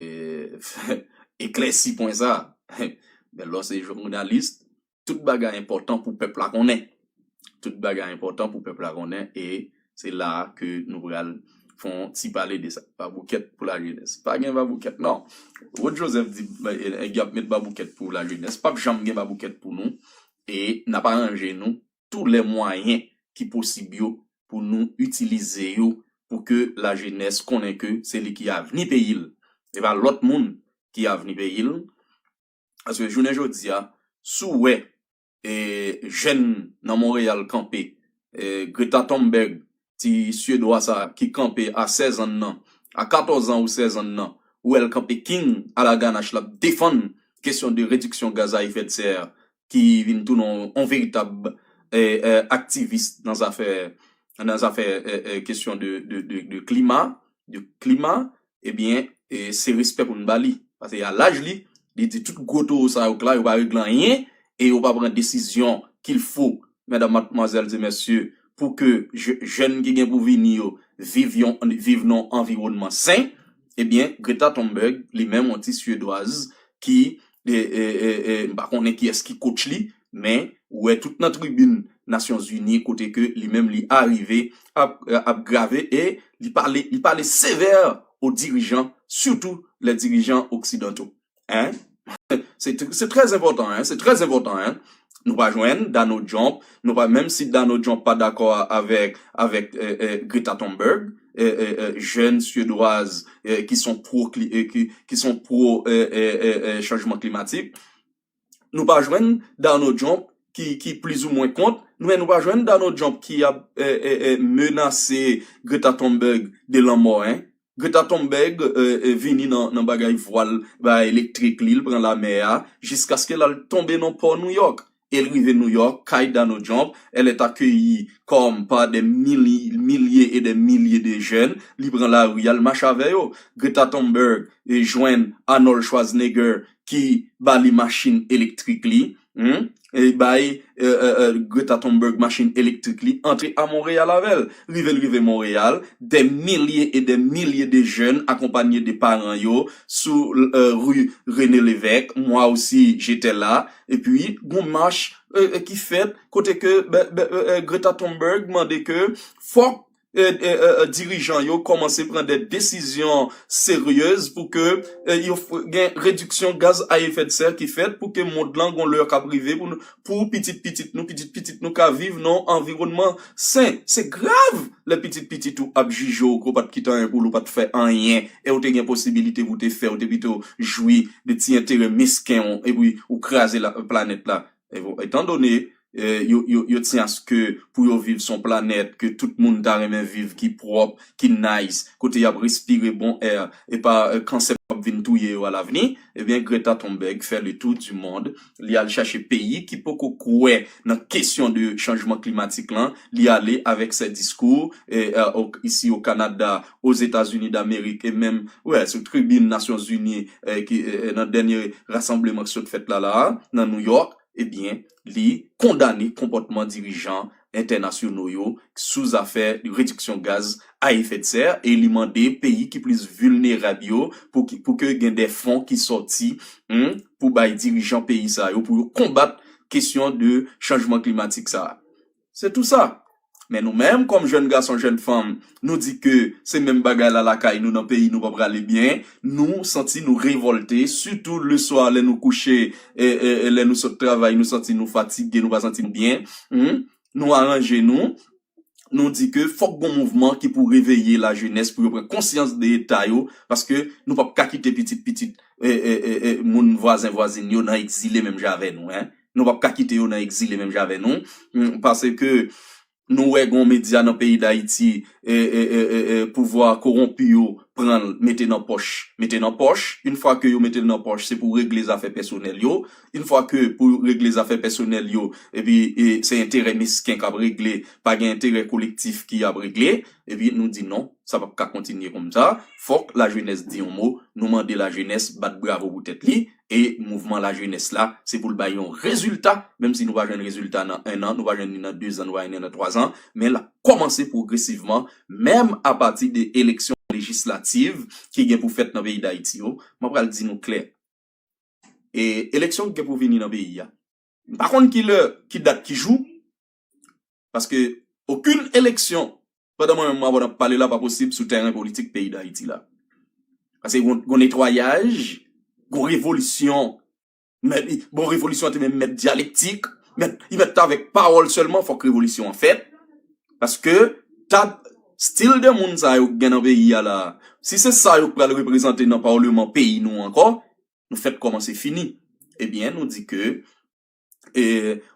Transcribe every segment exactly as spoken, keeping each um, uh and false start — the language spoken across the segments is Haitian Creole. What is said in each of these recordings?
e, eklèsi pwen sa. Men lè w se jounalis, tout bagay enpòtan pou pèp la konnen. Tout bagay enpòtan pou pèp la konnen, e se la a ke nou pral fè yon ti pale de sa. Baboukèt pou lajenès. Pa gen baboukèt, non. Rod Joseph di, e, e, y ap met baboukèt pou lajenès. P ap janm gen baboukèt pou nou. E n ap aranje nou tou lè mwayen ki posib yo pou nou itilize yo pou ke lajenès konnen ke se li ki avni peyi l. E pa lòt moun ki avni peyi l. Paske jounen jodi a, si w wè, e, jèn nan Monreyal kanpe, e, Greta Thunberg, ti Syedwa sa ki kanpe a sèz an nan, a katòz an ou sèz an nan, ou wè l kanpe king alaganach, l ap defann kesyon de rediksyon gaz a efè de sè ki vin tounen yon, yon veritab, e, e, aktivis nan zafè, nan zafè, e, e, kesyon de, de, de, de klima, de klima, ebyen, e, se respè pou n ba li. Paske a laj li, li di tout gwo towo sa yo k la, yo pa regle anyen, e yo pa pran desizyon qu'il faut, medam, madmwazèl e mesye, pou ke je-, jèn ki gen pou vini yo viv yon, viv nan yon anviwònman sen, ebyen, Greta Thunberg, li menm, yon ti Syedwaz ki, e, e, e, e, m pa konnen kiyès ki coach li, men ou wè tout nan tribin Nasyonzini kote ke li menm li arive ap, ap grave e li pale, li pale sevè o dirijan, sitou les dirigeants occidentaux. Hein? Se tr-, se trè enpòtan, hein? Se trè enpòtan, hein? Nou pa jwenn Donald Trump, nou pa, menm si Donald Trump pa dakò avèk, avèk, e, e, Greta Thunberg, e, e, e, jèn Syedwaz, e, ki son pro kli-, e, ki, ki son pro, e, e, e, e, chanjman klimatik, nou pa jwenn Donald Trump ki, ki plizoumwen kont, nou, men nou pa jwenn Donald Trump ki ap, e, e, e, menase Greta Thunberg de lanmò, hein. Greta Thunberg, e, e, vini nan, nan bagay vwal, bagay elektrik li, l pran lamè a, jiskaske l al tonbe nan pò New York. E l rive New York, kay Donald Trump, elle est accueillie comme par des milli-, milliers et des milliers de jeunes, li pran lari a, l mache avè yo. Greta Thunberg, e, jwenn Arnold Schwarzenegger ki ba li machin elektrik li, hmm? E bay, e, e, e, Greta Thunberg machin elektrik li, antre a Monreyal avè l. Rive l rive Monreyal, des milliers et des milliers de jeunes akonpanye de paran yo sou, e, ri René Lévesque, moi aussi j'étais là, epi gon mach, e, e, ki fèt kote ke, be, be, e, e, Greta Thunberg mande ke fòk, e, e, e, e, dirijan yo kòmanse pran de desizyon seryez pou ke, e, yo f-, gen rediksyon gaz a efè de sè ki fèt pou ke mond lan gon lè k ap rive pou nou, pou pitit pitit nou, pitit pitit nou ka viv nan yon anviwònman sen. Se grav lè pitit pitit ou ap jije w ke w pa t kite anyen pou li, ou pa t fè anyen, e w te gen posibilite pou w te fè, ou te pito jwi de ti enterè mesken w, epi ou kraze la, planèt la. E bon, etandone, e, yo, yo, yo tyen aske pou yo viv sou yon planèt ke tout moun ta renmen viv, ki pwòp, ki nice, kote y ap respire bon air, e pa, e, kansè p ap vin touye yo alavni, ebyen, Greta Thunberg fè le tour du monde. Li al chache peyi ki poko kwè nan kesyon de chanjman klimatik lan. Li ale avèk se diskou, e, e, o, isi o Kanada, Ozetazini Damerik, e menm, wè, sou tribin Nasyonzini, e, ki, e, e, nan dènye rasanbleman ki sot fèt la, la, nan New York, ebyen, li kondane konpòtman dirijan entènasyonal yo sou zafè rediksyon gaz a efè de sè, e li mande peyi ki plis vilnerab yo pou ki, pou ke gen de fon ki sòti, hmm, pou bay dirijan peyi sa yo, pou yo konbat kesyon de chanjman klimatik sa. Se tou sa. Men nou menm, kòm jèn gason, jèn fanm, nou di ke se menm bagay la lakay nou, nan peyi nou p ap prale byen. Nou santi nou revòlte, sitou leswa lè nou kouche, e, e, e, lè nou sot travay, nou santi nou fatige, nou pa santi nou byen. Hmm? Nou aranje nou. Nou di ke fòk gon mouvman ki pou reveye lajenès, pou yo pran konsyans de eta yo, paske nou p ap ka kite pitit pitit, e, e, e, e, moun vwazen vwazin yo nan egzile menm jan avè nou, en. Nou p ap ka kite yo nan egzile menm jan avè nou, hmm, paske nou wè gon medya nan peyi Dayiti, e, e, e, e, e, pouvwa kowonpi yo pran l, mete nan pòch, mete nan pòch. Yon fwa ke yo mete l nan pòch, se pou regle zafè pèsonèl yo. Yon fwa ke pou regle zafè pèsonèl yo, epi, e, se enterè mesken k ap regle, pa gen enterè kolektif ki ap regle, epi nou di non, sa p ap ka kontinye konsa. Fòk lajenès di yon mo, nou mande lajenès bat bravo pou tèt li, e mouvman lajenès la, se pou l bay yon rezilta, menm si nou pa jwenn rezilta nan en an, nou pa jwenn li nan de zan, nou pa jwenn li nan twa zan, men l ap kòmanse pwogresivman, menm apati de eleksyon lejislativ ki gen pou fèt nan peyi Dayiti yo, mwen pral di nou klè. E eleksyon ki gen pou vini nan peyi a. M pa konn ki lè, ki dat, ki jou, paske okenn eleksyon, pandan mwen menm m ap pale la, pa posib sou tèren politik peyi Dayiti la. Paske gon, gon netwayaj, gon revolisyon, mèt, bon, revolisyon an te menm mèt dyalektik, mèt, li mèt avèk pawòl sèlman, fòk revolisyon an fèt. Paske ta stil de moun sa yo k gen nan peyi a la, si se sa yo k pral reprezante nan pawleman peyi nou ankò, nou fèt kòmanse fini. Ebyen, nou di ke, e,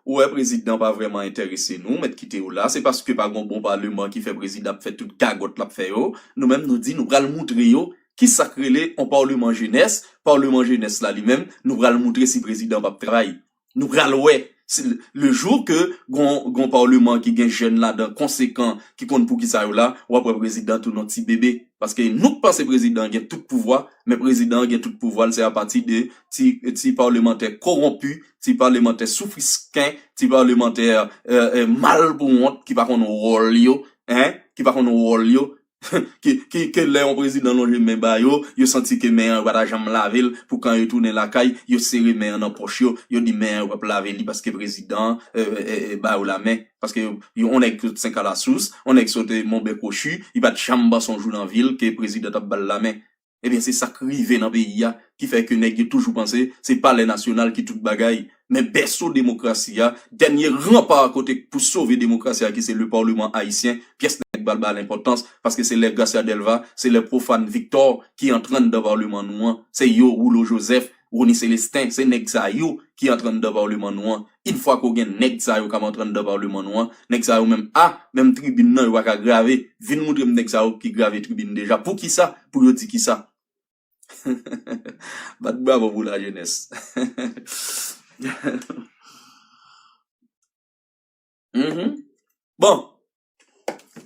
ou wè prezidan pa vrèman enterese nou, mèt kite yo la, se paske pa gon bon pawleman ki fè prezidan ap fè tout gagòt l ap fè yo. Nou menm nou di nou pral moutre yo kisa k rele yon pawleman jenès, pawleman jenès la li menm, nou pral moutre si prezidan p ap travay. Nou pral wè, si, le jou ke gon, gon pawleman ki gen jèn ladan konsekan, ki konn pou kisa yo la, w ap wè prezidan tounen yon ti bebe. Paske nou k panse prezidan gen tout pouvwa, men prezidan gen tout pouvwa l se apati de ti, ti pawlemantè kowonpi, ti pawlemantè soufrisken, ti pawlemantè, e, e, mal pou wont, ki pa konn wòl yo, en, ki pa konn wòl yo, ki, ki, ke lè yon prezidan lonje men ba yo, yo santi ke men an yo pa ta janm lave l, pou kan yo tounen lakay, yo sere men an nan pòch yo, yo di men an yo p ap lave li paske prezidan, e, e, e, ba yo lamen. Paske yo, yon nèg sot Senkalasous, yon nèg sot, e, Monbè Kwochi, li pa t janm panse yon jou nan vi l ke prezidan t ap ba l lamen. Ebyen, se sa k rive nan peyi a, ki fè ke nèg yo toujou panse se Palè Nasyonal ki tout bagay. Men bèso demokrasi a, dènye ranpa kote pou sove demokrasi a, ki se le Parlement Haïtien, pyès nèg pa ba l enpòtans, paske se lè Garcia Delva, se lè Profane Victor ki antre anndan pawleman nou an, se yo, Rouleau Joseph, Rony Célestin, se nèg sa yo ki antre anndan pawleman nou an. Yon fwa ke w gen nèg sa yo k ap antre anndan pawleman nou an, nèg sa yo menm, a, menm tribin nan, yo pa ka grave. Vin moutre m nèg sa yo ki grave tribin deja. Poukisa? Pou yo di kisa? Bat bravo pou lajenès. Mhm. Bon.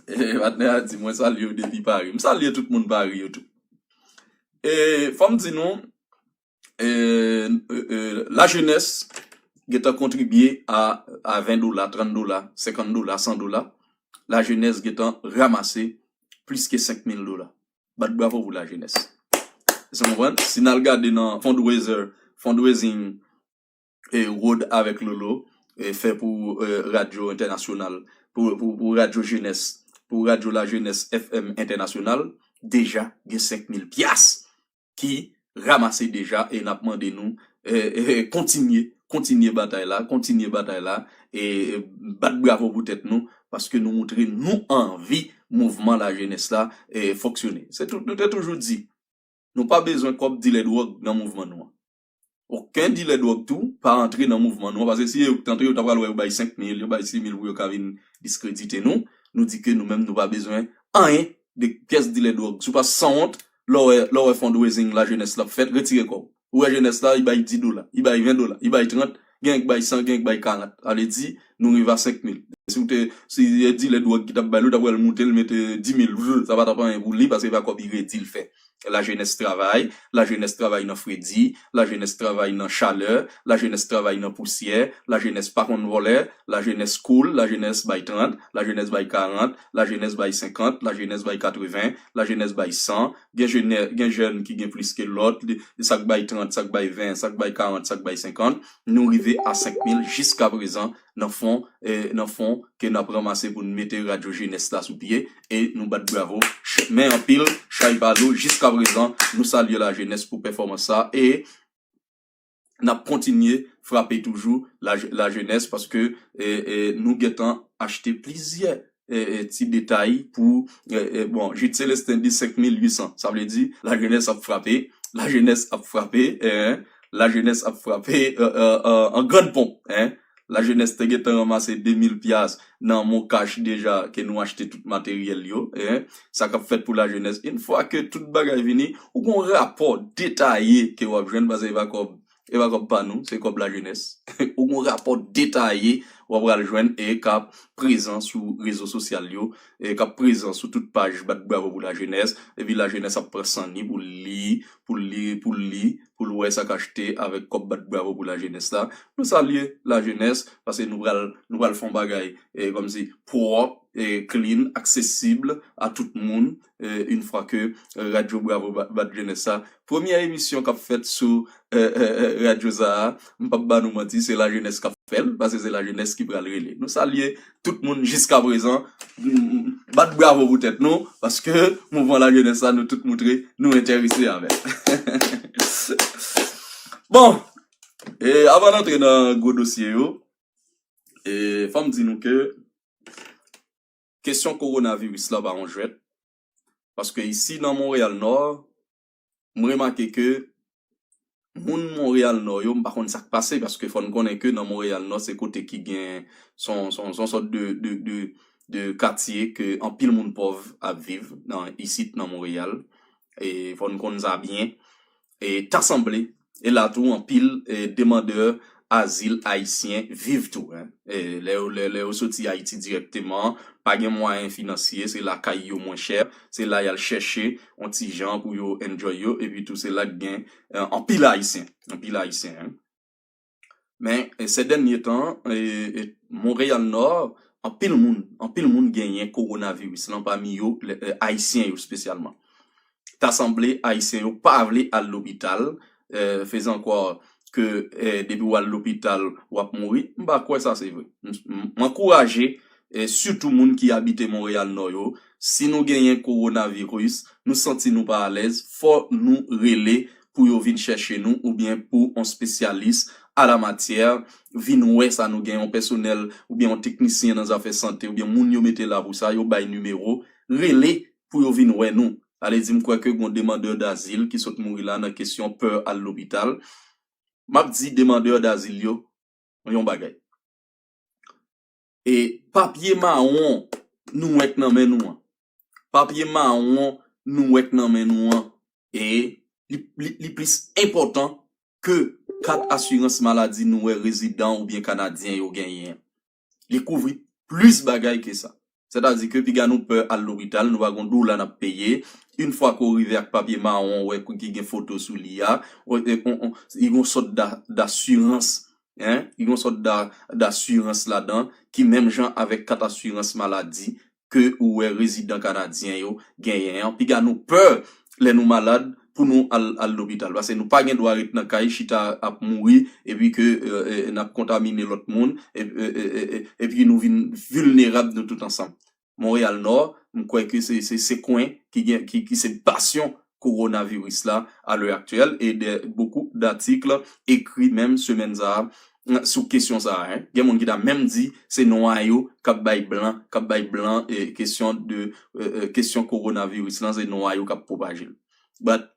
E, patnè a di, mwen salye w depi Pari. M salye tout moun Pari yo tou. E, fò m di nou, e, e, e, lajenès gentan kontribye a, a ven dola, trant dola, senkant dola, san dola. Lajenès gentan ranmase plis ke senk mil dola. Bat bravo pou lajenès. Èske w konprann? Si n al gade nan fundraiser, fundraising, e, Rod avèk Lolo, e, fè pou, e, radyo entènasyonal, pou, pou, pou radyo jenès, pou radyo lajenès F M entènasyonal, deja gen senk mil pyas ki ranmase deja e n ap mande nou, e, e, kontinye, kontinye batay la, kontinye batay la, e, e, bat bravo pou tèt nou, paske nou moutre nou anvi mouvman lajenès la, e, fonksyone. Se tou, nou te toujou di, nou pa bezwen kòb dilè dwòg nan mouvman nou an. Okenn dilè dwòg tou pa antre nan mouvman nou an, paske si yo t antre, yo ta pral wè yo bay senk mil, yo bay sis mil pou yo ka vin diskredite nou. Nou di ke nou menm nou pa bezwen anyen de pyès dilè dwòg. Si w pa sanwont, lè w wè, lè w wè fundraising lajenès la ap fèt, retire kò w. Ou wè jenès la, li bay dis dola, li bay ven dola, li bay trant, gen k bay san, gen k bay karant. Sa vle di, nou rive a senk mil. Si w te, si e dilè dwòg ki t ap bay li, w ta pral moute l, mete dis mil, vrr, sa pa t ap anyen pou li, paske se pa kòb li redi l fè. Lajenès travay, lajenès travay nan fredi, lajenès travay nan chalè, lajenès travay nan pousyè, lajenès pa konn vòlè, lajenès cool, lajenès bay trant, lajenès bay karant, lajenès bay senkant, lajenès bay katreven, lajenès bay san, gen jenè-, gen jèn ki gen plis ke lòt, li, sa k bay trant, sa k bay ven, sa k bay karant, sa k bay senkant, nou rive a senk mil jiska prezan nan fon, e, nan fon ke n ap ranmase pou n mete radyo jenès la sou pye, e nou bat bravo, ch-, men anpil, chay pa lou, jiska prezan, nou salye lajenès pou pèfòmans sa, e n ap kontinye frape toujou laj-, lajenès, paske, e, e, nou gentan achte plizyè, e, e, ti detay pou, e, e, bon, Jude Célestin di senk mil uit san, sa vle di, lajenès ap frape, lajenès ap frape, e, lajenès ap frape, e, e, e, an grann ponp, en. Lajenès te gentan ranmase de mil pyas nan Moncash deja ke nou achte tout materyèl yo, en. Sa k ap fèt pou lajenès. Yon fwa ke tout bagay vini, ou gon rapò detaye ke w ap jwenn, paske e pa kòb, e pa kòb pa nou, se kòb lajenès. Ou gon rapò detaye, w ap pral jwenn e k ap prezan sou rezo sosyal yo, e k ap prezan sou tout paj Bat Bravo pou Lajenès, epi lajenès ap pran san ni pou li, pou li, pou li, pou l wè sa k achte avèk kòb Bat Bravo pou Lajenès la. Nou salye lajenès, paske nou pral, nou pral fè yon bagay, e, kòmsi pwòp, e, clean, aksesib a tout moun, e, yon fwa ke, e, Radyo Bravo Ba-, Bat Jenès sa, premyè emisyon k ap fèt sou, e, e, e, radyo sa a, m p ap ba nou manti, se lajenès k ap fè l, paske se lajenès ki pral rele. Nou salye tout moun jiska prezan, m, m, bat bravo pou tèt nou, paske mouvman lajenès sa, nou tout moutre nou enterese avè l. Bon, e, avan n antre nan gwo dosye yo, e, fò m di nou ke kesyon kowonaviris la pa yon jwèt, paske isi nan Monreyal Nò, m remake ke moun Monreyal Nò yo, m pa konn sa k pase, paske fò n konnen ke nan Monreyal Nò, se kote ki gen, se yon, se yon, se yon sòt de, de, de, de katye ke anpil moun pòv ap viv nan, isit nan Monreyal. E fò n konn sa byen. E ta sanble, e la tou, anpil, e, demandè azil ayisyen viv tou, en. E lè yo, lè, lè yo soti Ayiti dirèkteman, pa gen mwayen finansye, se lakay yo mwen chè, se la y al chèche yon ti jan pou yo enjoy yo, epi tou se la k gen, e, anpil ayisyen, anpil ayisyen, en. Men, e, sè dènye tan, e, e, Monreyal Nò, anpil moun, anpil moun genyen kowonaviris lan, pami yo, lè, e, ayisyen yo espesyalman. Ta sanble ayisyen yo pa vle al lopital, e, fezan kwè ke, e, depi w al lopital, w ap mouri. M pa kwè sa se vre. M, m, m ankouraje, e, sitou moun ki abite Monreyal Nò yo, si nou genyen kowonaviris, nou santi nou pa alèz, fò nou rele pou yo vin chèche nou oubyen pou yon espesyalis a la matyè vin wè sa nou gen, yon pèsonèl oubyen yon teknisyen nan zafè sante oubyen moun yo mete la pou sa, yo bay nimewo, rele pou yo vin wè nou. Ale di m kwè ke gon demandè dazil ki sot mouri la nan kesyon pè al lopital. M ap di demandè dazil yo yon bagay. E papye mawon nou wè k nan men nou an. Papye mawon nou wè k nan men nou an. E li, li, li plis enpòtan ke kat asirans maladi nou wè rezidan oubyen Kanadyen yo genyen an. Li kouvri plis bagay ke sa. Sètadi ke piga nou pè al lopital, nou pa gon dola n ap peye. Yon fwa ke w rive ak papye mawon, w wè ki gen foto sou li a, w, e, on, on, li gon sòt da, dasirans, en, li gon sòt da, dasirans ladan, ki menm jan avèk kat asirans maladi ke ou wè rezidan kanadyen yo genyen an. Piga nou pè lè nou malad pou nou al, al lopital. Paske nou pa gen dwa ret nan kay, chita ap mouri, epi ke, e, e, n ap kontamine lòt moun, e, e, e, e, e, epi nou vin vilnerab nou tout ansanm. Monreyal Nò, m kwè ke se, se, se kwen ki gen, ki, ki se basyon kowonaviris la a lè aktyèl, e de, bokou datik ekri menm semèn sa a, sou kesyon sa a, en. Gen moun ki ta menm di se nwa yo k ap bay blan, k ap bay blan, e, kesyon de, e, e, kesyon kowonaviris lan, se nwa yo k ap pwopaje l. But,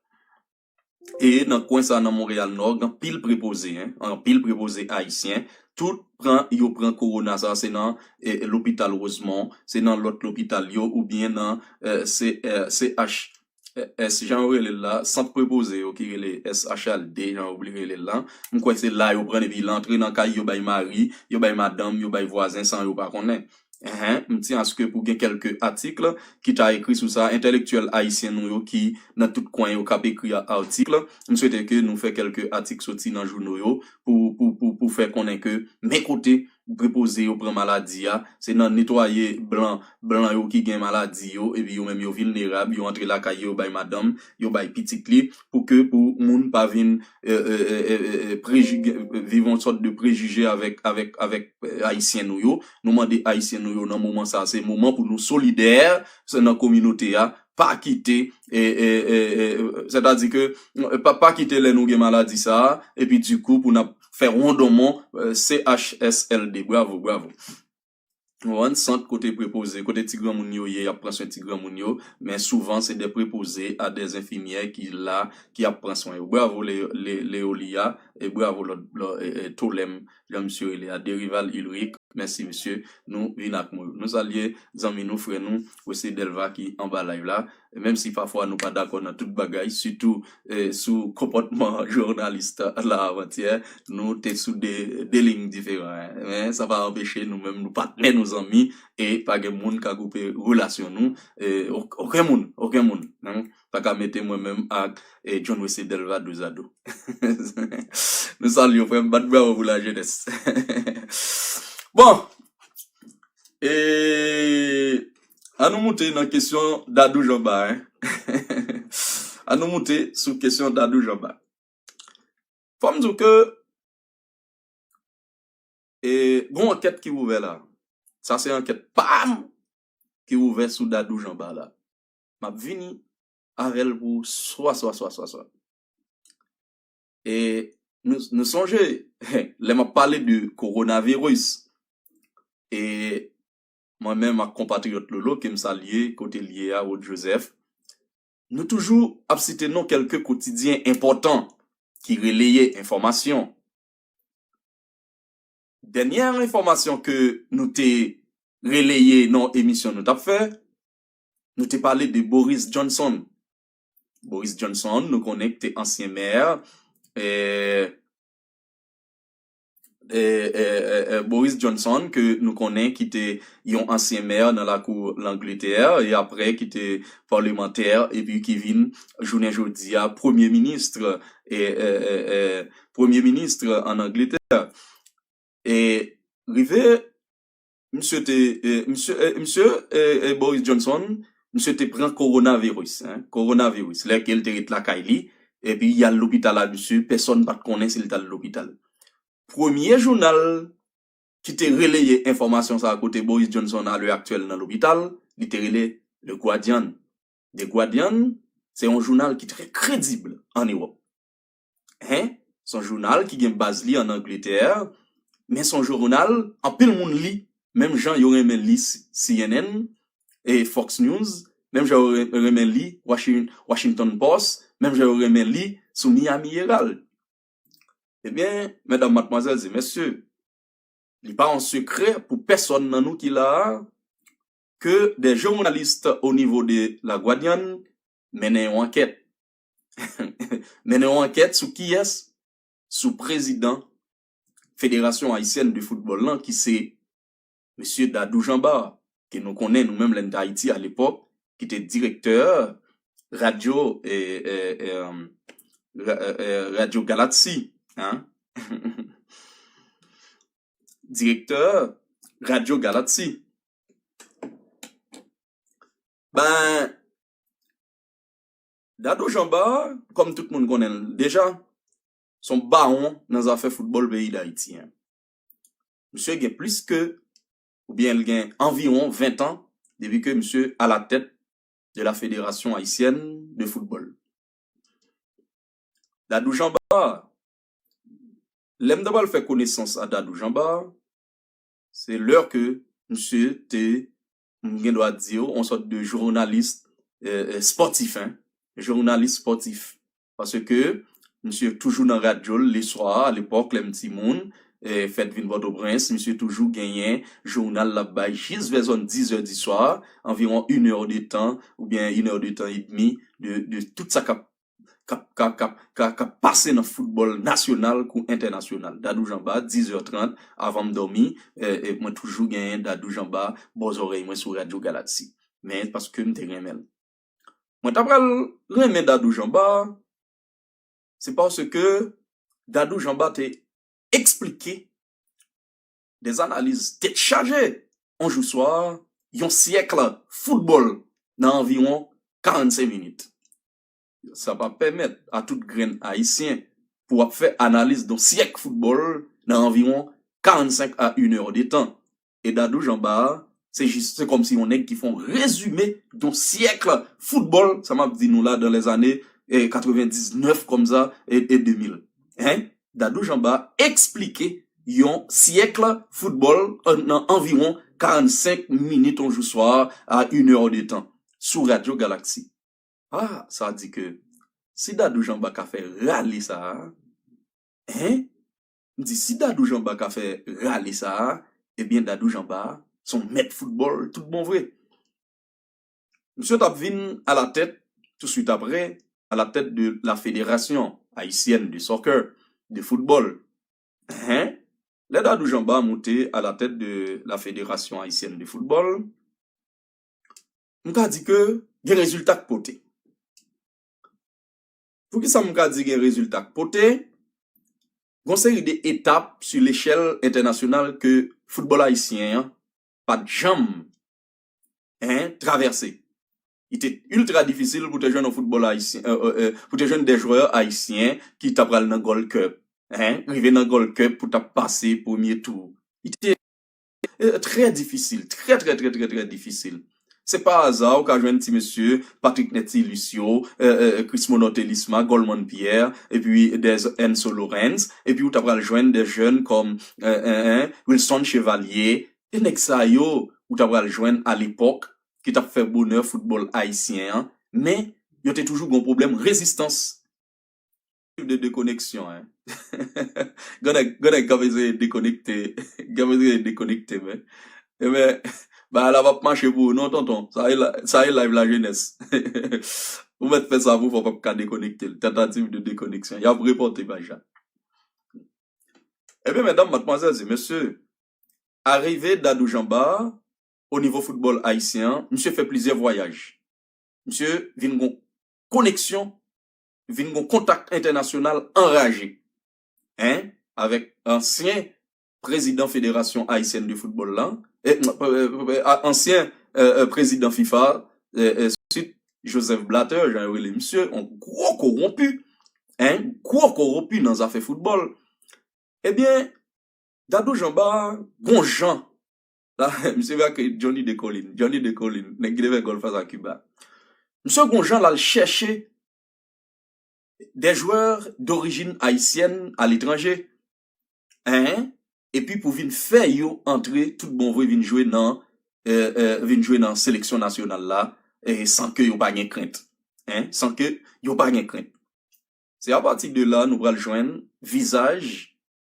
e nan kwen sa nan Monreyal Nò, gen anpil prepoze, en, anpil prepoze ayisyen, tout pran, yo pran kowona sa, se nan, e, lopital Rosemont, se nan lòt lopital yo, oubyen nan, e, C, e, C H, e, S, jan yo rele l la, sant prepoze yo ki rele S H L D, jan yo rele l la. M kwè se la yo pran, epi l antre nan kay, yo bay mari, yo bay madanm, yo bay vwazen san yo pa konnen. Enhen, m tyen aske pou gen kèlke atik ki ta ekri sou sa, entèlektyèl ayisyen nou yo ki nan tout kwen yo k ap ekri a, atik. M swete ke nou fè kèlke atik soti nan jouno yo pou, pou, pou, pou fè konnen ke men kote prepoze yo pran maladi a, se nan netwaye blan, blan yo ki gen maladi yo, epi yo menm yo vilnerab, yo antre lakay yo, yo bay madanm, yo bay pitit li, pou ke pou moun pa vin, e, e, e, e, e, preji-, viv yon sòt de prejije avèk, avèk, avèk, e, ayisyen nou yo. Nou mande ayisyen nou yo nan moman sa, se moman pou nou solidè, se nan kominote a, pa kite, e, e, e, e, sètadi ke, e, pa, pa kite lè nou gen maladi sa a, epi dikou pou n ap fè wondonmon, e, C H S L D. Bravo, bravo. Ou konprann? Sant kote prepoze, kote ti granmoun yo ye, y ap pran swen ti granmoun yo, men souvan se de prepoze a de enfimyè ki la, ki ap pran swen yo. Bravo, Le-, Le-, Leolia, e bravo lòt, lòt, e, e, Tolem, jan misye rele a, Derival Ulrich. Mèsi, mesye. Nou vin ak mo yo. Nou salye zanmi nou, frè nou, Wesley Delva ki anba live la. Menm si pafwa nou pa dakò nan tout bagay, sitou eh, sou konpòtman jounalis la avantyè, nou te sou de, de liy diferan. Men sa pa anpeche nou menm, nou patnè, nou zanmi, e pa gen moun ka koupe relasyon nou. Eh, okenn moun, okenn moun pa ka mete mwen menm ak eh, John Wesley Delva dozado. Nou salye w, frè m, bat bravo pou lajenès. Bon, e, ann nou moute nan kesyon Dadou Janba, hein. Ann nou moute sou kesyon Dadou Janba. Fò m di w ke e, gon ankèt ki ouvè la. Sa se ankèt pa m ki ouvè sou Dadou Janba la. M ap vini avè l pou swa, swa, swa, swa, swa. E nou, nou sonje, lè m ap pale de kowonaviris, e mwen menm ak konpatriyòt Lolo, ke m salye, kote l ye a, Rod Joseph, nou toujou ap site non kèlke kotidyen enpòtan ki releye enfòmasyon. Dènyè enfòmasyon ke nou te releye nan emisyon nou t ap fè, nou te pale de Boris Johnson. Boris Johnson, nou konnen ki te ansyen mè, eh, eh, eh, eh, eh, Boris Johnson, ke nou konnen ki te yon ansyen mè nan lakou Langletè, e apre ki te palemantè, epi ki vin, jounen jodi a, premye minis, eh, eh, eh, eh, premye minis ann Angletè. E rive, misye te, eh, misye, eh, misye, eh, eh, Boris Johnson, misye te pran kowonaviris, hein, kowonaviris, lè ke l te ret lakay li, epi y al lopital a misye, pèsonn pa t konnen si l t al lopital. Premye jounal ki te releye enfòmasyon sa a kote Boris Johnson a lè aktyèl nan lopital, li te rele Le Guardian. The Guardian, se yon jounal ki trè kredib ann Ewòp. Hein? Se yon jounal ki gen baz li ann Angletè, men se yon jounal anpil moun li, menm jan yo renmen li C N N e Fox News, menm jan yo renmen li Washington Post, menm jan yo renmen li sou Miami Herald. Ebyen, medam, madmwazèl e mesye, li pa yon sekrè pou pèsonn nan nou ki la a ke des journalistes au niveau de La Guadiana mennen yon ankèt. Mennen yon ankèt sou kiyès? Sou prezidan Federasyon Ayisyèn de Foutbòl lan, ki se mesye Dadou Janba, ke nou konnen nou menm lè n t Ayiti alepòk, ki te direktè radyo, eh, eh, eh, ra- eh, eh, radyo Galaxy, hein? Direktè radyo Galaxy. Ben, Dadou Janba, kòm tout moun konnen l deja, se yon bawon nan zafè foutbòl peyi Dayiti, hein. Misye gen plis ke, oubyen l gen anviwon ven tan depi ke misye alatèt de la Fédération Haïtienne de Football. Dadou Janba, lè m ta pral fè konesans a Dadou Janba, se lè ke misye te, m gen dwa di w, yon sòt de jounalis, eh, eh, spòtif, hein, jounalis spòtif. Paske misye toujou nan radyo l leswa, alepòk, lè m timoun, eh, fèt vin Pòtoprens, misye toujou genyen jounal l ap bay jis vè zòn dizè diswa, anviwon inè de tan, oubyen inè de tan edmi de, de tout sa k ap k ap, k ap, k ap, k ap, k ap pase nan foutbòl nasyonal kou entènasyonal. Dadou Janba, dizè trant, avan m dòmi, eh, eh, mwen toujou genyen Dadou Janba bò zòrèy mwen sou Radyo Galaksi. Men paske m te renmen l. Mwen ta pral renmen Dadou Janba, se paske Dadou Janba te eksplike des analyses tèt chaje, yon jou swa, yon syèk foutbòl nan anviwon karannsenk minit. Sa pa pèmèt a tout grenn Ayisyen pou w ap fè analiz de yon syèk foutbòl nan anviwon karannsenk a inè de tan. E Dadou Janba, se jis, se kòmsi yon nèg ki fè yon rezime de yon syèk foutbòl, sa m ap di nou la, dans les années, eh, quatre-vingt-dix-neuf kòmsa, e, e de mil. Hein? Dadou Janba eksplike yon syèk foutbòl an, nan anviwon karannsenk minit yon jou swa a inè de tan sou Radyo Galaksi. Ah, sa di ke si Dadou Janba ka fè rale sa a, hein? M di si Dadou Janba ka fè rale sa a, Ebyen, Dadou Jean Bart se yon mèt foutbòl tout bon vre. Misye t ap vin alatèt, touswit apre, alatèt de la Fédération Haïtienne de Soccer, de football. Hein? Lè Dadou Jean Bart moute alatèt de la Fédération Haïtienne de Football, m ka di ke gen rezilta k pote. Poukisa m ka di gen rezilta k pote? Gon seri de etap sou lechèl entènasyonal ke foutbòl ayisyen an pa t janm, hein, travèse. Li te iltra difisil pou te jwenn yon foutbòl ayisyen, euh, euh, euh, pou te jwenn de jwè ayisyen ki ta pral nan Gold Cup, hein, rive nan Gold Cup pou t ap pase premye tou. Li te euh, trè difisil, trè, trè, trè, trè, trè difisil. Se pa aza ou ka jwenn ti mesye Patrick Netilus yo, euh, euh, Chris Monot Elisma, Goldman Pierre, epi des Enzo Lorenz, epi ou ta pral jwenn de jèn kòm euh, euh, euh, Wilson Chevalier, e nèg sa yo ou ta pral jwenn alepòk ki t ap fè bonè foutbòl ayisyen an, men yo te toujou gon pwoblèm rezistans. De dekoneksyon, hein. Gade, gade, gade, dekonekte, gade, dekonekte, men. Ebyen, bagay la p ap mache pou ou, non, tonton. Sa e la, sa e live la jenès. Ou mèt fè sa pou fò p ap ka dekonekte l. Tentative de déconnexion. Y ap repòte paj la. Ebyen, medam, madmwazèl, e mesye, arive Dadou Jean Bart o nivo foutbòl ayisyen an, misye fè plizyè vwayaj. Misye vin gon koneksyon, vin gon kontak entènasyonal anraje, hein, avèk ansyen prezidan Federasyon Ayisyèn de Foutbòl la, e, e, e, a- ansyen euh, euh, prezidan fifa, euh, euh, sit Joseph Blatter, jan yo rele misye, yon gwo kowonpi, hein, gwo kowonpi nan zafè foutbòl. Ebyen, Dadou Jean Bart, gon jan, la, misye vin ak Johnny Descollines, Johnny Descollines, nèg ki te fè gòl fas a Kiba. Misye gon jan l al chèche des joueurs d'origine haïtienne à l'étranger, hein, epi pou vin fè yo antre tout bon vre vin jwe nan, euh, euh, vin jwe nan seleksyon nasyonal la, e san ke yo pa gen krent, hein, san ke yo pa gen krent. Se apati de la nou pral jwenn vizaj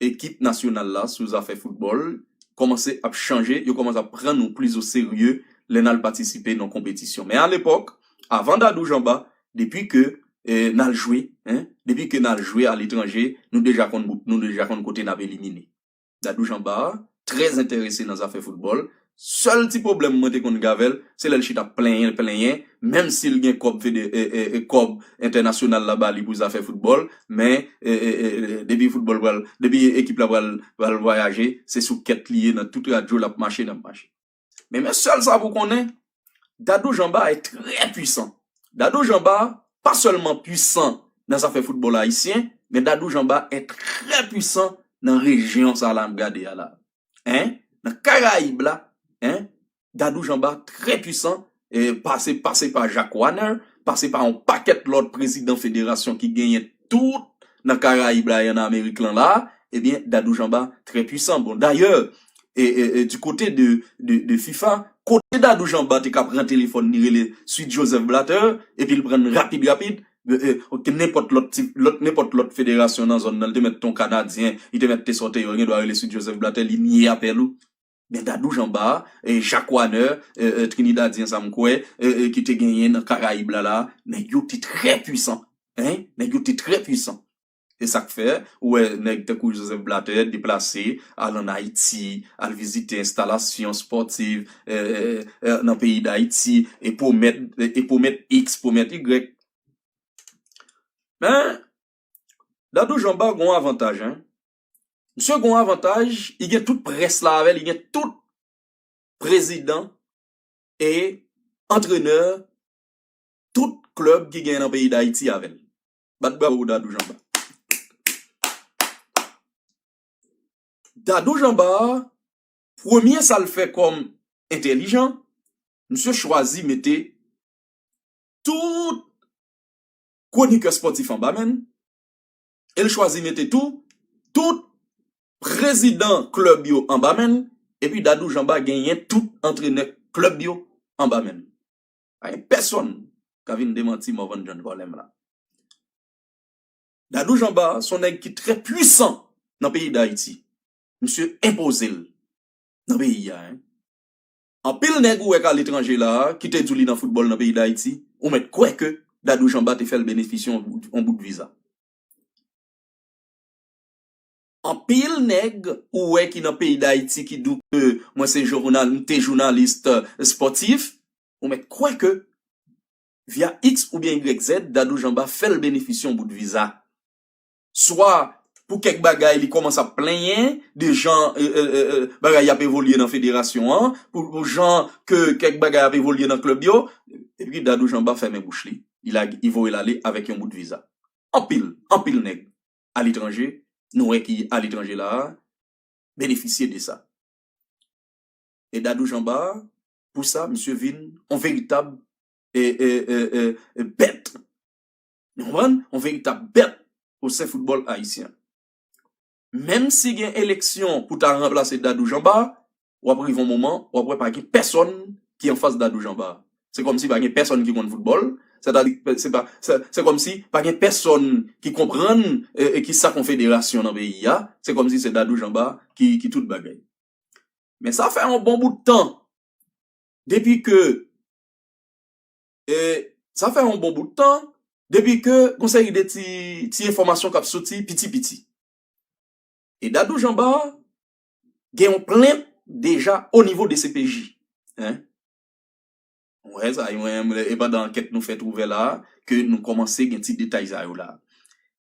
ekip nasyonal la sou zafè foutbòl kòmanse ap chanje, yo kòmanse ap pran nou plis o serye lè n al patisipe nan konpetisyon. Men alepòk, avan Dadou Jean Bart, depi ke eh, n al jwe, hein, depi ke n al jwe aletranje, nou deja konn bout, nou deja konn kote n ap elimine. Dadou Jean Bart trè enterese nan zafè foutbòl. Sèl ti pwoblèm mwen te konn gen avè l, se lè l chita plenyen, plenyen, menm si l gen kòb fede, e, e, e, kòb entènasyonal la ba li pou zafè foutbòl, men e, e, e, e, depi foutbòl pral, depi ekip la pral, pral vwayaje, se sou kèt li ye, nan tout radyo l ap mache, l ap mache. Men, men sèl sa pou konnen, Dadou Jean Bart est très puissant. Dadou Jean Bart pa sèlman pwisan nan zafè foutbòl ayisyen, men Dadou Jean Bart est très puissant nan rejyon sa la m gade a la. Hein? Nan Karayib la, hein? Dadou Jean Bart trè pwisan, e pase, pase pa Jacques Wanner, pase pa yon pakèt lòt prezidan federasyon ki genyen tout nan Karayib la e ann Amerik lan la, ebyen, Dadou Jean Bart trè pwisan. Bon, dayè, e, e, e, du côté de, de, de fifa, kote Dadou Jean Bart te ka pran telefòn li rele Sweet Joseph Blatter, epi l pran rapid, rapid, e, e, nenpòt lòt ti, lòt, nenpòt lòt federasyon nan zòn nan, li te mèt te yon Kanadyen, li te mèt te sòti yo, gen dwa rele Sweet Joseph Blatter, li niye apèl ou. Men Dadou Jean Bart, e, Jacques Wanner, e, e, Trinidadyen sa m kwè, e, e, ki te genyen nan Karayib la la, nèg yo te trè pwisan, hein, nèg yo te trè pwisan. Se sa k fè, ou wè nèg tankou Joseph Blatter deplase, al ann Ayiti, al vizite enstalasyon spòtiv, e, e, e, nan peyi Dayiti, e pwomèt, e, e pwomèt X, pwomèt Y. Men, Dadou Jean Bart gon avantaj, hein. Misye gon avantaj, li gen tout près la avè l, li gen tout prezidan e antrenè tout klèb ki gen nan peyi Dayiti avè l. Bat bravo pou Dadou Jean Bart. Dadou Jean Bart, premye sa l fè kòm entèlijan, misye chwazi mete tout kwonikè spòtif anba men l, e l chwazi mete tou tout prezidan klèb yo anba men l, epi Dadou Jean Bart genyen tout antrenè klèb yo anba men l. Pa gen pèsonn ka vin demanti Morvan John vòlè m la. Dadou Jean Bart se yon nèg ki trè pwisan nan peyi Dayiti. Misye enpoze l. nan peyi a, en. Anpil nèg ou wè k aletranje la a, ki te di w li nan foutbòl nan peyi Dayiti, ou mèt kwè ke Dadou Jean Bart te fè l benefisye yon bout, yon bout viza. Anpil nèg ou wè ki nan peyi Dayiti ki di w ke mwen se jounal, m te jounalis, eh, espòtif, ou mèt kwè ke via X oubyen Y Z, Dadou Jean Bart fè l benefisye yon bout viza. Swa pou kèk bagay li kòmanse ap plenyen de jan, eh, eh, eh, eh, bagay y ap evolye nan federasyon an, pou, pou jan ke kèk bagay ap evolye nan klèb yo, epi Dadou Jean Bart fèmen bouch li, li lage, li voye l ale avèk yon bout viza. Anpil, anpil nèg aletranje, nou wè ki aletranje la a, benefisye de sa. E Dadou Jean Bart, pou sa, misye vin yon veritab, e, e, e, e, e, bèt. Nou konprann? Yon veritab bèt o sen foutbòl ayisyen. Menm si gen eleksyon pou ta ranplase Dadou Jean Bart, w ap rive yon moman, w ap wè pa gen pèsòn ki anfas Dadou Jean Bart. Se kòmsi pa gen pèsòn ki konn foutbòl, sètadi, se pa, se, se kòmsi pa gen pèsòn ki konprann, e, e ki sa k yon federasyon nan peyi a, se kòmsi se Dadou Jean Bart ki, ki tout bagay. Men sa fè yon bon bout tan depi ke, e, sa fè yon bon bout tan depi ke gon seri de ti, ti enfòmasyon k ap soti piti piti. E Dadou Jean Bart gen yon plent deja o nivo de C P J. Hein? Wè, sa, e pandan ankèt nou fèt ouvè la, ke nou kòmanse gen ti detay sa yo la.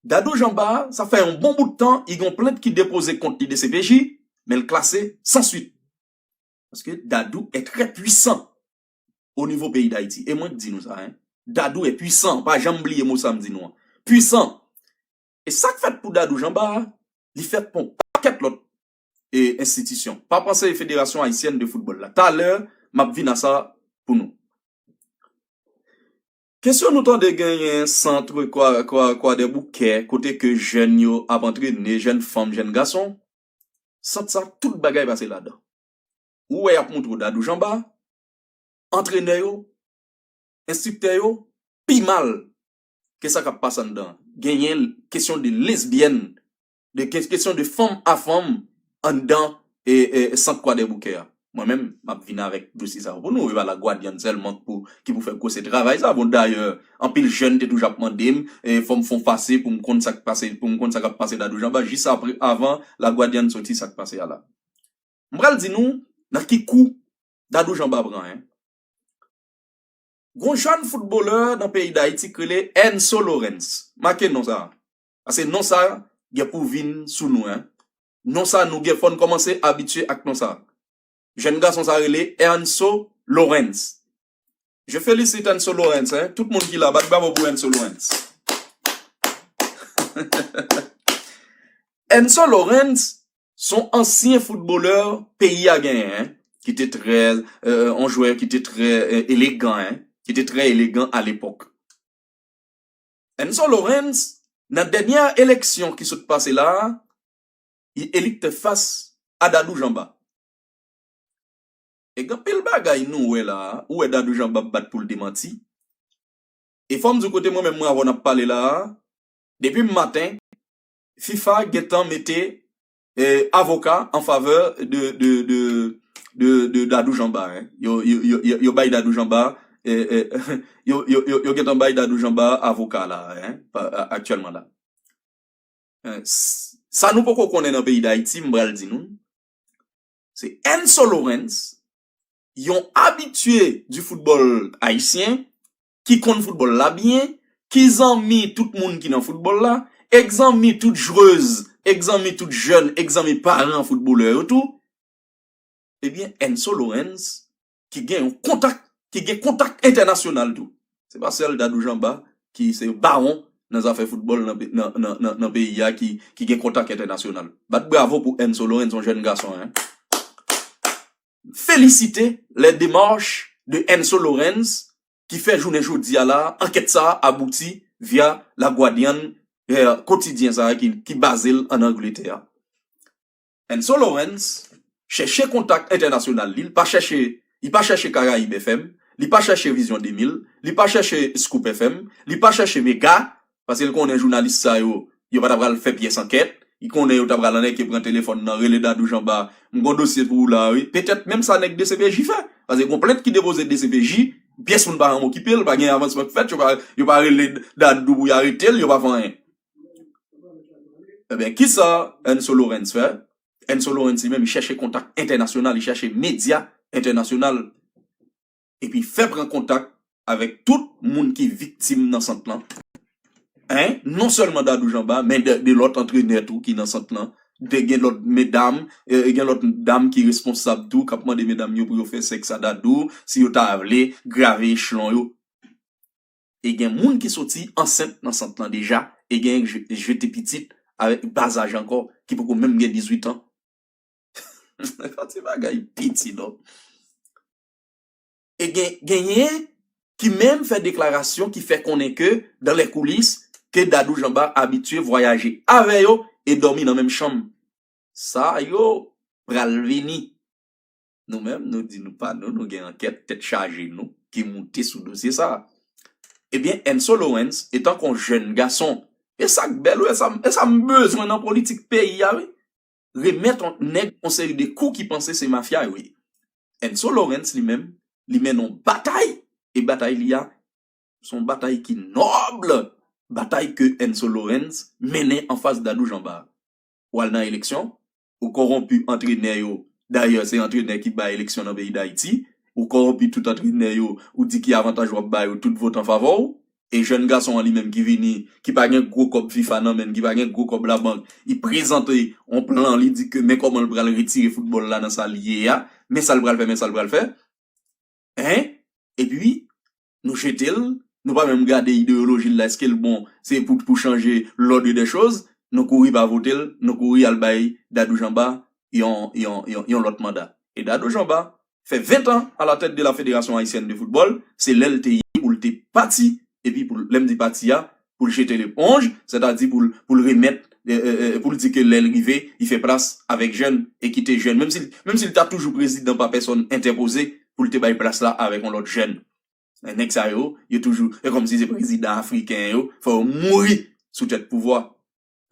Dadou Jean Bart, sa fè yon bon bout tan, li gen yon plent ki depoze kont li de C P J, men l klase san swit. Paske Dadou est très puissant o nivo peyi Dayiti. E mwen k di nou sa, hein. Dadou est puissant. Pa janm bliye mo sa m di nou an. Puissant. E sa k fèt pou Dadou Jean Bart, li fèt pou yon pakèt lòt, e, enstitisyon. Pa panse Federasyon Ayisyèn de Foutbòl la. Talè, m ap vin a sa pou nou. Kesyon nou tande genyen sant Kwa, Kwa, Kwadèboukè, kote ke jèn yo ap antrene, jèn fanm, jèn gason. Sant sa, tout bagay pase ladan. Ou wè y ap montre w Dadou Jean Bart, antrenè yo, enstriktè yo, pi mal ke sa k ap pase anndan. Genyen kesyon de lesbyèn, de ke-, kesyon de fanm a fanm anndan, e, e, sant Kwadèboukè a. Mwen menm, m ap vin avèk dosye sa yo pou nou. E pa Lagwadyan sèlman k pou, ki pou fè gwosè travay sa. Bon, dayè, anpil jèn te toujou ap mande m, e, fò m fè yon pase pou m konn sa k pase, pou m konn sa k ap pase Dadou Jean Bart, jis apre, avan Lagwadyan soti sa k pase a la. M pral di nou nan ki kou Dadou Jean Bart pran, en. Gon jèn foutbolè nan peyi Dayiti k rele Enso Lawrence. Make non sa. Paske non sa gen pou vin sou nou, en. Non sa nou gen fò n kòmanse abitye ak non sa. Jèn gason sa rele Enso Lawrence. Je félicite Enso Lawrence, en. Tout moun ki la, bat bravo pou Enso Lawrence. Enso Lawrence, se yon ansyen foutbolè peyi a genyen, en, ki te trè, euh, yon jwè ki te trè, euh, elegan, en, ki te trè elegan a lepòk. Enso Lawrence, nan dènyè eleksyon ki sot pase la a, li eli te fas a Dadou Jean Bart. E gen anpil bagay nou wè la a, ou wè Dadou Jean Bart bat pou l demanti. E fò m di w kote mwen menm mwen avè w n ap pale la a, depi maten, fifa gentan mete, eh, avoka an favè de, de, de, de, de Dadou Jean Bart, en. Yo, yo, yo, yo, yo bay Dadou Jean Bart, eh, eh, yo, yo, yo, yo gentan bay Dadou Jean Bart avoka la, en, pa, a, aktyèlman la. Eh, s-, sa nou poko konnen nan peyi Dayiti, m pral di nou, se Enso Lawrence, yon abitye di foutbòl ayisyen, ki konn foutbòl la byen, ki zanmi tout moun ki nan foutbòl la, e k zanmi tout jwez, e k zanmi tout jèn, e k zanmi paran foutbolè yo tou, ebyen, Enso Lawrence, ki gen yon kontak, ki gen kontak entènasyonal tou. Se pa sèl Dadou Jean Bart ki se bawon nan zafè foutbòl nan pe-, nan, nan, nan, nan peyi a ki, ki gen kontak entènasyonal. Bat bravo pou Enso Lawrence, yon jèn gason, en. Féliciter les démarches de Enso Lawrence ki fè jounen jodi a la, ankèt sa a abouti via Lagwadyan, eh, kotidyen sa a ki, ki baze l ann Angletè a. Enso Lawrence chèche kontak entènasyonal li, li pa chèche, li pa chèche Karayib F M, li pa chèche Vizyon de mil, li pa chèche Scoop F M, li pa chèche Mega, paske l konnen jounalis sa yo, yo pa ta pral fè pyès ankèt, Li konnen yo ta pral anèk, pran telefòn nan, rele Dadou Janba. M gon dosye pou ou la, wi. Petèt menm sa nèg D C P J fè. Paske gon plent ki depoze D C P J, pyès moun pa janm okipe l, pa gen avansman k fèt, yo pa, yo pa rele Dadou pou y arete l, yo pa fè anyen. Ebyen, kisa Enso Lawrence fè? Enso Lawrence li menm, li chèche kontak entènasyonal, li chèche medya entènasyonal. Epi fè pran kontak avèk tout moun ki viktim nan sant lan. Hein? Non sèlman Dadou Janba, men de, de lòt antrenè tou ki nan sant lan. De, gen lòt medam, eh, gen lòt dam ki responsab tou, k ap mande medam yo pou yo fè sèks a Dadou, si yo ta vle grave echelon yo. E gen moun ki soti ansent nan sant lan deja, e gen je-, jete pitit avèk ba zaj ankò, ki poko menm gen dizuit an. Yon ti bagay piti, non. E gen, genyen ki menm fè deklarasyon ki fè konnen ke, dans les coulisses, ke Dadou Janba abitye vwayaje avè yo e dòmi nan menm chanm. Sa yo pral vini. Nou menm, nou di nou pa nou, nou gen ankèt tèt chaje nou ki moute sou dosye sa. Ebyen, Enso Lawrence, etan kon jèn gason, e sa k bèl, wi, e sa, e sa m bezwen nan politik peyi a, wi. Remèt on, nèg on seri de kou ki panse se mafya yo ye. Enso Lawrence li menm, li mennen on batay, e batay li a, se on batay ki nòb, batay ke Enso Lawrence mennen anfas Dadou Janba. Ou al nan eleksyon, ou kòwonpi antrenè yo, dayè se antrenè ki bay eleksyon nan peyi Dayiti, ou kòwonpi tout antrenè yo, ou di ki avantaj w ap ba yo, tout vot an favè w, e jèn gason an li menm ki vini, ki pa gen gwo kòb fifa nan men l, ki pa gen gwo kòb labank, li prezante on plan, li di ke men kòman l pral retire foutbòl la nan sa l ye a, men sa l pral fè, men sa l pral fè. Hein? Epi, nou jete l, nou pa menm gade ideyoloji l la, èske l bon, se pou, pou chanje l'ordre des choses, nou kouri pa vote l, nou kouri al bay Dadou Janba yon, yon, yon, yon lòt manda. E Dadou Janba fè ven tan à la tête de la Fédération Haïtienne de Football, se lè l te ye pou l te pati, epi pou l, lè m di pati a, pou l jete leponj, sètadi pou l, pou l remèt, e, e, e, pou l di ke lè l rive, li fè plas avèk jèn e kite jèn. Menm si, menm si l ta toujou prezidan pa pèsòn entèpoze, pou l te bay plas la avèk yon lòt jèn. Nèg sa yo, yo toujou, e kòmsi se prezidan afriken yo, fò yo mouri sou tèt pouvwa.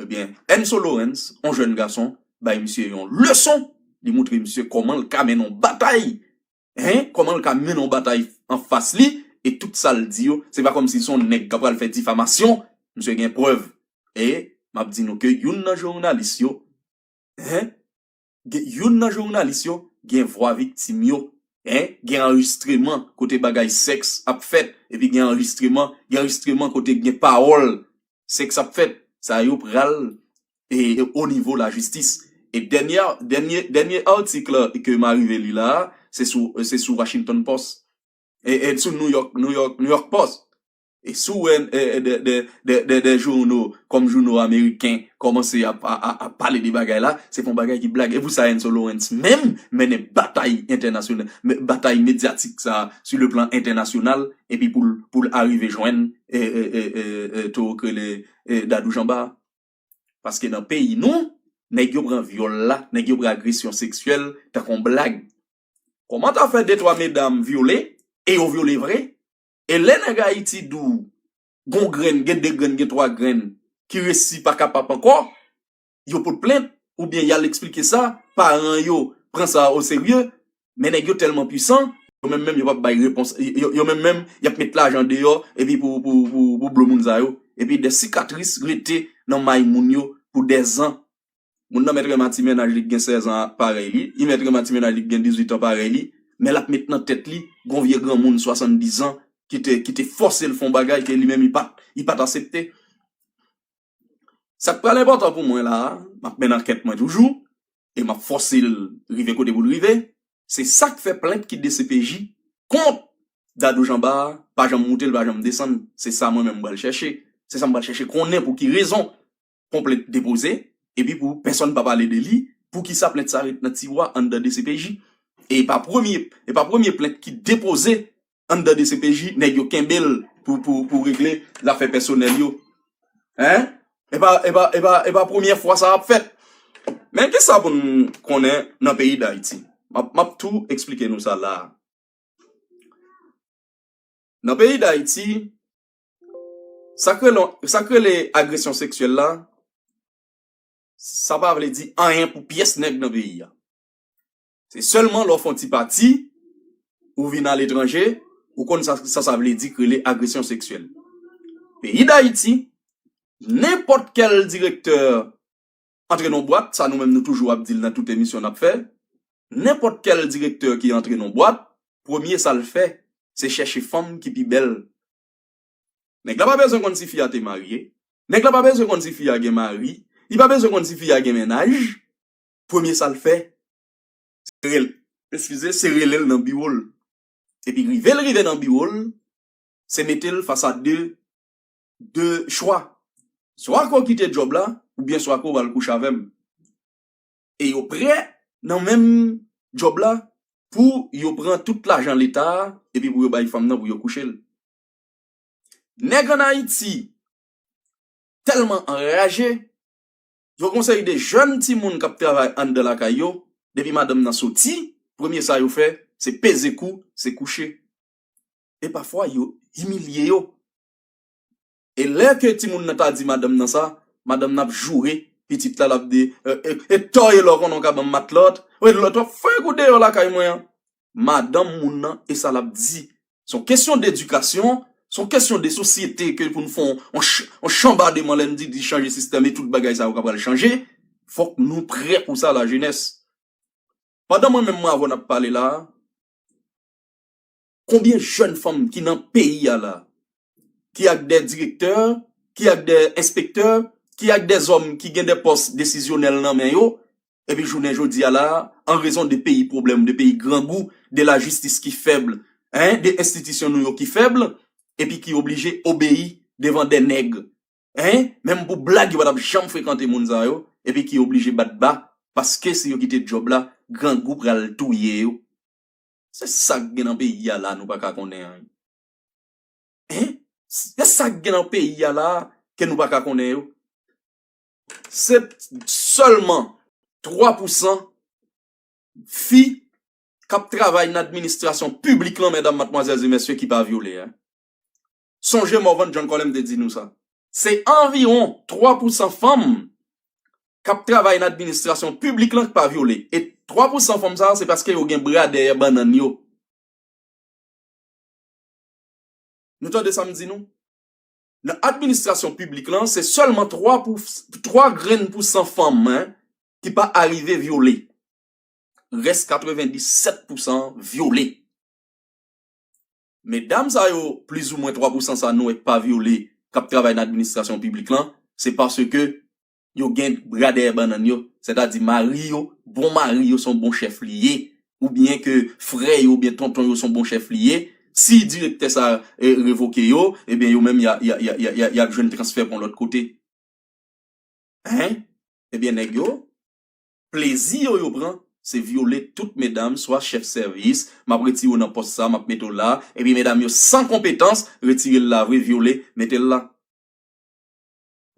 Ebyen, Enso Lawrence, yon jèn gason, bay misye yon leson, li moutre misye kòman l ka mennen yon batay. Hein? Kòman l ka mennen yon batay anfas li, e tout sa l di yo, se pa kòmsi se yon nèg k ap pral fè difamasyon, misye gen prèv. E m ap di nou ke youn nan jounalis yo, hein? Gen, youn nan jounalis yo gen vwa viktim yo, hein? Gen anrejistreman kote bagay sèks ap fèt, epi gen anrejistreman, gen anrejistreman kote gen pawòl sèks ap fèt. Sa yo pral e, e o nivo lajistis. E dènye, dènye, dènye atik ke m arive li la, se sou, se sou Washington Post. E, e sou New York, New York, New York Post. E si w wè, e, e, de, de, de, de, de jouno, kòm jouno ameriken, kòmanse ap, a, a, ap pale de bagay la, se pa yon bagay ki blag. E pou sa Enso Lawrence menm mennen batay entènasyonal, me-, batay medyatik sa, sur le plan entènasyonal, epi pou l, pou l arive jwenn, e, e, e, e, e, towo k rele, e, Dadou Janba. Paske nan peyi nou, nèg yo pran vyòl la, nèg yo pran agresyon seksyèl tankou yon blag. Kòman ta fè de twa medam vyole, e yo vyole vre, e lè nèg Ayiti di w gon grenn, gen de grenn, gen twa grenn ki resi pa kapab ankò, yo pot plent, oubyen y al eksplike sa, paran yo pran sa oserye, men nèg yo tèlman pwisan, yo menm menm yo p ap bay repons, yo, yo menm menm y ap met lajan deyò, epi pou, pou, pou, pou blo moun sa yo, epi de sikatris rete nan may moun yo pou dèzan. Moun nan mèt renmen ti mennaj li k gen sèz an parèy li, li mèt renmen ti mennaj li k gen dizuit an parèy li, men l ap met nan tèt li, gon vye granmoun swasanndizan ki te, ki te fòse l fè yon bagay ke li menm li pa t, li pa t aksepte. Sa k pral enpòtan pou mwen la a, m ap mennen ankèt mwen toujou, e m ap fòse l rive kote pou l rive, se sa k fè plent ki D C P J kont Dadou Janba a pa janm moute, l pa janm desann. Se sa mwen menm m pral chèche. Se sa m pral chèche konnen pou ki rezon. Konplent depoze, epi pou pèsonn pa pale de li, poukisa plent sa ret nan tiwa anndan D C P J? E pa premye, e pa premye plent ki depoze anndan D C P J, nèg yo kenbe l pou, pou, pou regle zafè pèsonèl yo. Hein? E pa, e pa, e pa, e pa premyè fwa sa ap fèt. Men kisa pou n konnen nan peyi Dayiti? M ap, m ap tou eksplike nou sa la a. Nan peyi Dayiti, sa k rele, sa k rele agresyon seksyèl la, sa pa vle di anyen pou pyès nèg nan peyi a. Se sèlman lè w fè yon ti pati, ou vin aletranje, ou konn sa sa, sa vle di k rele agresyon seksyèl. Peyi Dayiti, nenpòt kèl direktè antre nan bwat, sa nou menm nou toujou ap di l nan tout emisyon n ap fè, nenpòt kèl direktè ki antre nan bwat, premye sa l fè, se chèche fanm ki pi bèl. Nèg la pa bezwen konn si fi a te marye. Nèg la pa bezwen konn si fi a gen mari. Li pa bezwen konn si fi a gen mennaj. Premye sa l fè, se rel-, eskize, se rele l nan biwo l. Epi rive l rive nan biwo l, se mete l fas a de, de chwa. Swa ke w kite djòb la, oubyen swa ke w al kouche avè m. E yo prè nan menm djòb la pou yo pran tout lajan leta a, epi pou yo bay fanm nan pou yo kouche l. Nèg ann Ayiti tèlman anraje, yo gon seri de jèn timoun k ap travay anndan lakay yo, depi madanm nan soti, premye sa yo fè, se peze kou, se kouche. E pafwa, yo imilye yo. E lè ke timoun nan ta di madanm nan sa, madanm nan ap joure pitit la, l ap di, e, e, e tòye lè w konnen w ka ban m matlòt, e lòt w ap fè kou deyò lakay mwen an. Madanm moun nan, e sa l ap di. Se yon kesyon dedikasyon, se yon kesyon de sosyete ke pou n fè yon, yon ch-, yon chanbademan lè n di, di chanje sistèm e tout bagay sa yo ka pral chanje. Fòk nou prè pou sa, lajenès. Pandan mwen menm mwen avè w n ap pale la a, konbyen jèn fanm ki nan peyi a la, ki ak de direktè, ki ak de enspektè, ki ak de zòm ki gen de pòs desizyonèl nan men yo, epi jounen jodi a la, an rezon de peyi pwoblèm, de peyi grangou, de lajistis ki fèb, en, de enstitisyon nou yo ki fèb, epi ki oblije obeyi devan de nèg, en, menm pou blag yo pa t ap janm frekante moun sa yo, epi ki oblije bat ba, paske se yo ki te djòb la, grangou pral touye yo. Se sa k gen nan peyi a la, nou pa ka konnen anyen. En? Se sa k gen nan peyi a la, ke nou pa ka konnen yo. Se sèlman twa pousan fi k ap travay nan administrasyon piblik lan, medam, madmwazèl e mesye, ki pa vyole, en. Sonje Morvan John Colem te di nou sa. Se anviwon twa pousan fanm k ap travay nan administrasyon piblik lan k pa vyole. E twa pousan fanm sa a, se paske yo gen bra dèyè bannann yo. Nou tande sa m di nou? Nan administrasyon piblik lan, se sèlman twa pou, twa grenn pousan fanm, en, ki pa arive vyole. Rès katrevenndisèt pousan vyole. Medam sa yo, plizoumwen twa pousan sa nou wè k pa vyole, k ap travay nan administrasyon piblik lan, se paske yo gen bra dèyè bannann yo, sètadi mari yo, bon mari yo se yon bon chèf li ye, oubyen ke frè yo oubyen tonton yo se yon bon chèf li ye. Si direktè sa, e, revoke yo, ebyen yo menm y a, y a, y a, y a, y a, y ap jwenn transfè pou yon lòt kote. Hein? Ebyen nèg yo, plezi yo yo pran, se vyole tout medam, swa chèf sèvis, m ap retire w nan pòs sa, m ap mete w la, epi medam yo san konpetans, retire l la vre, vyole, mete l la.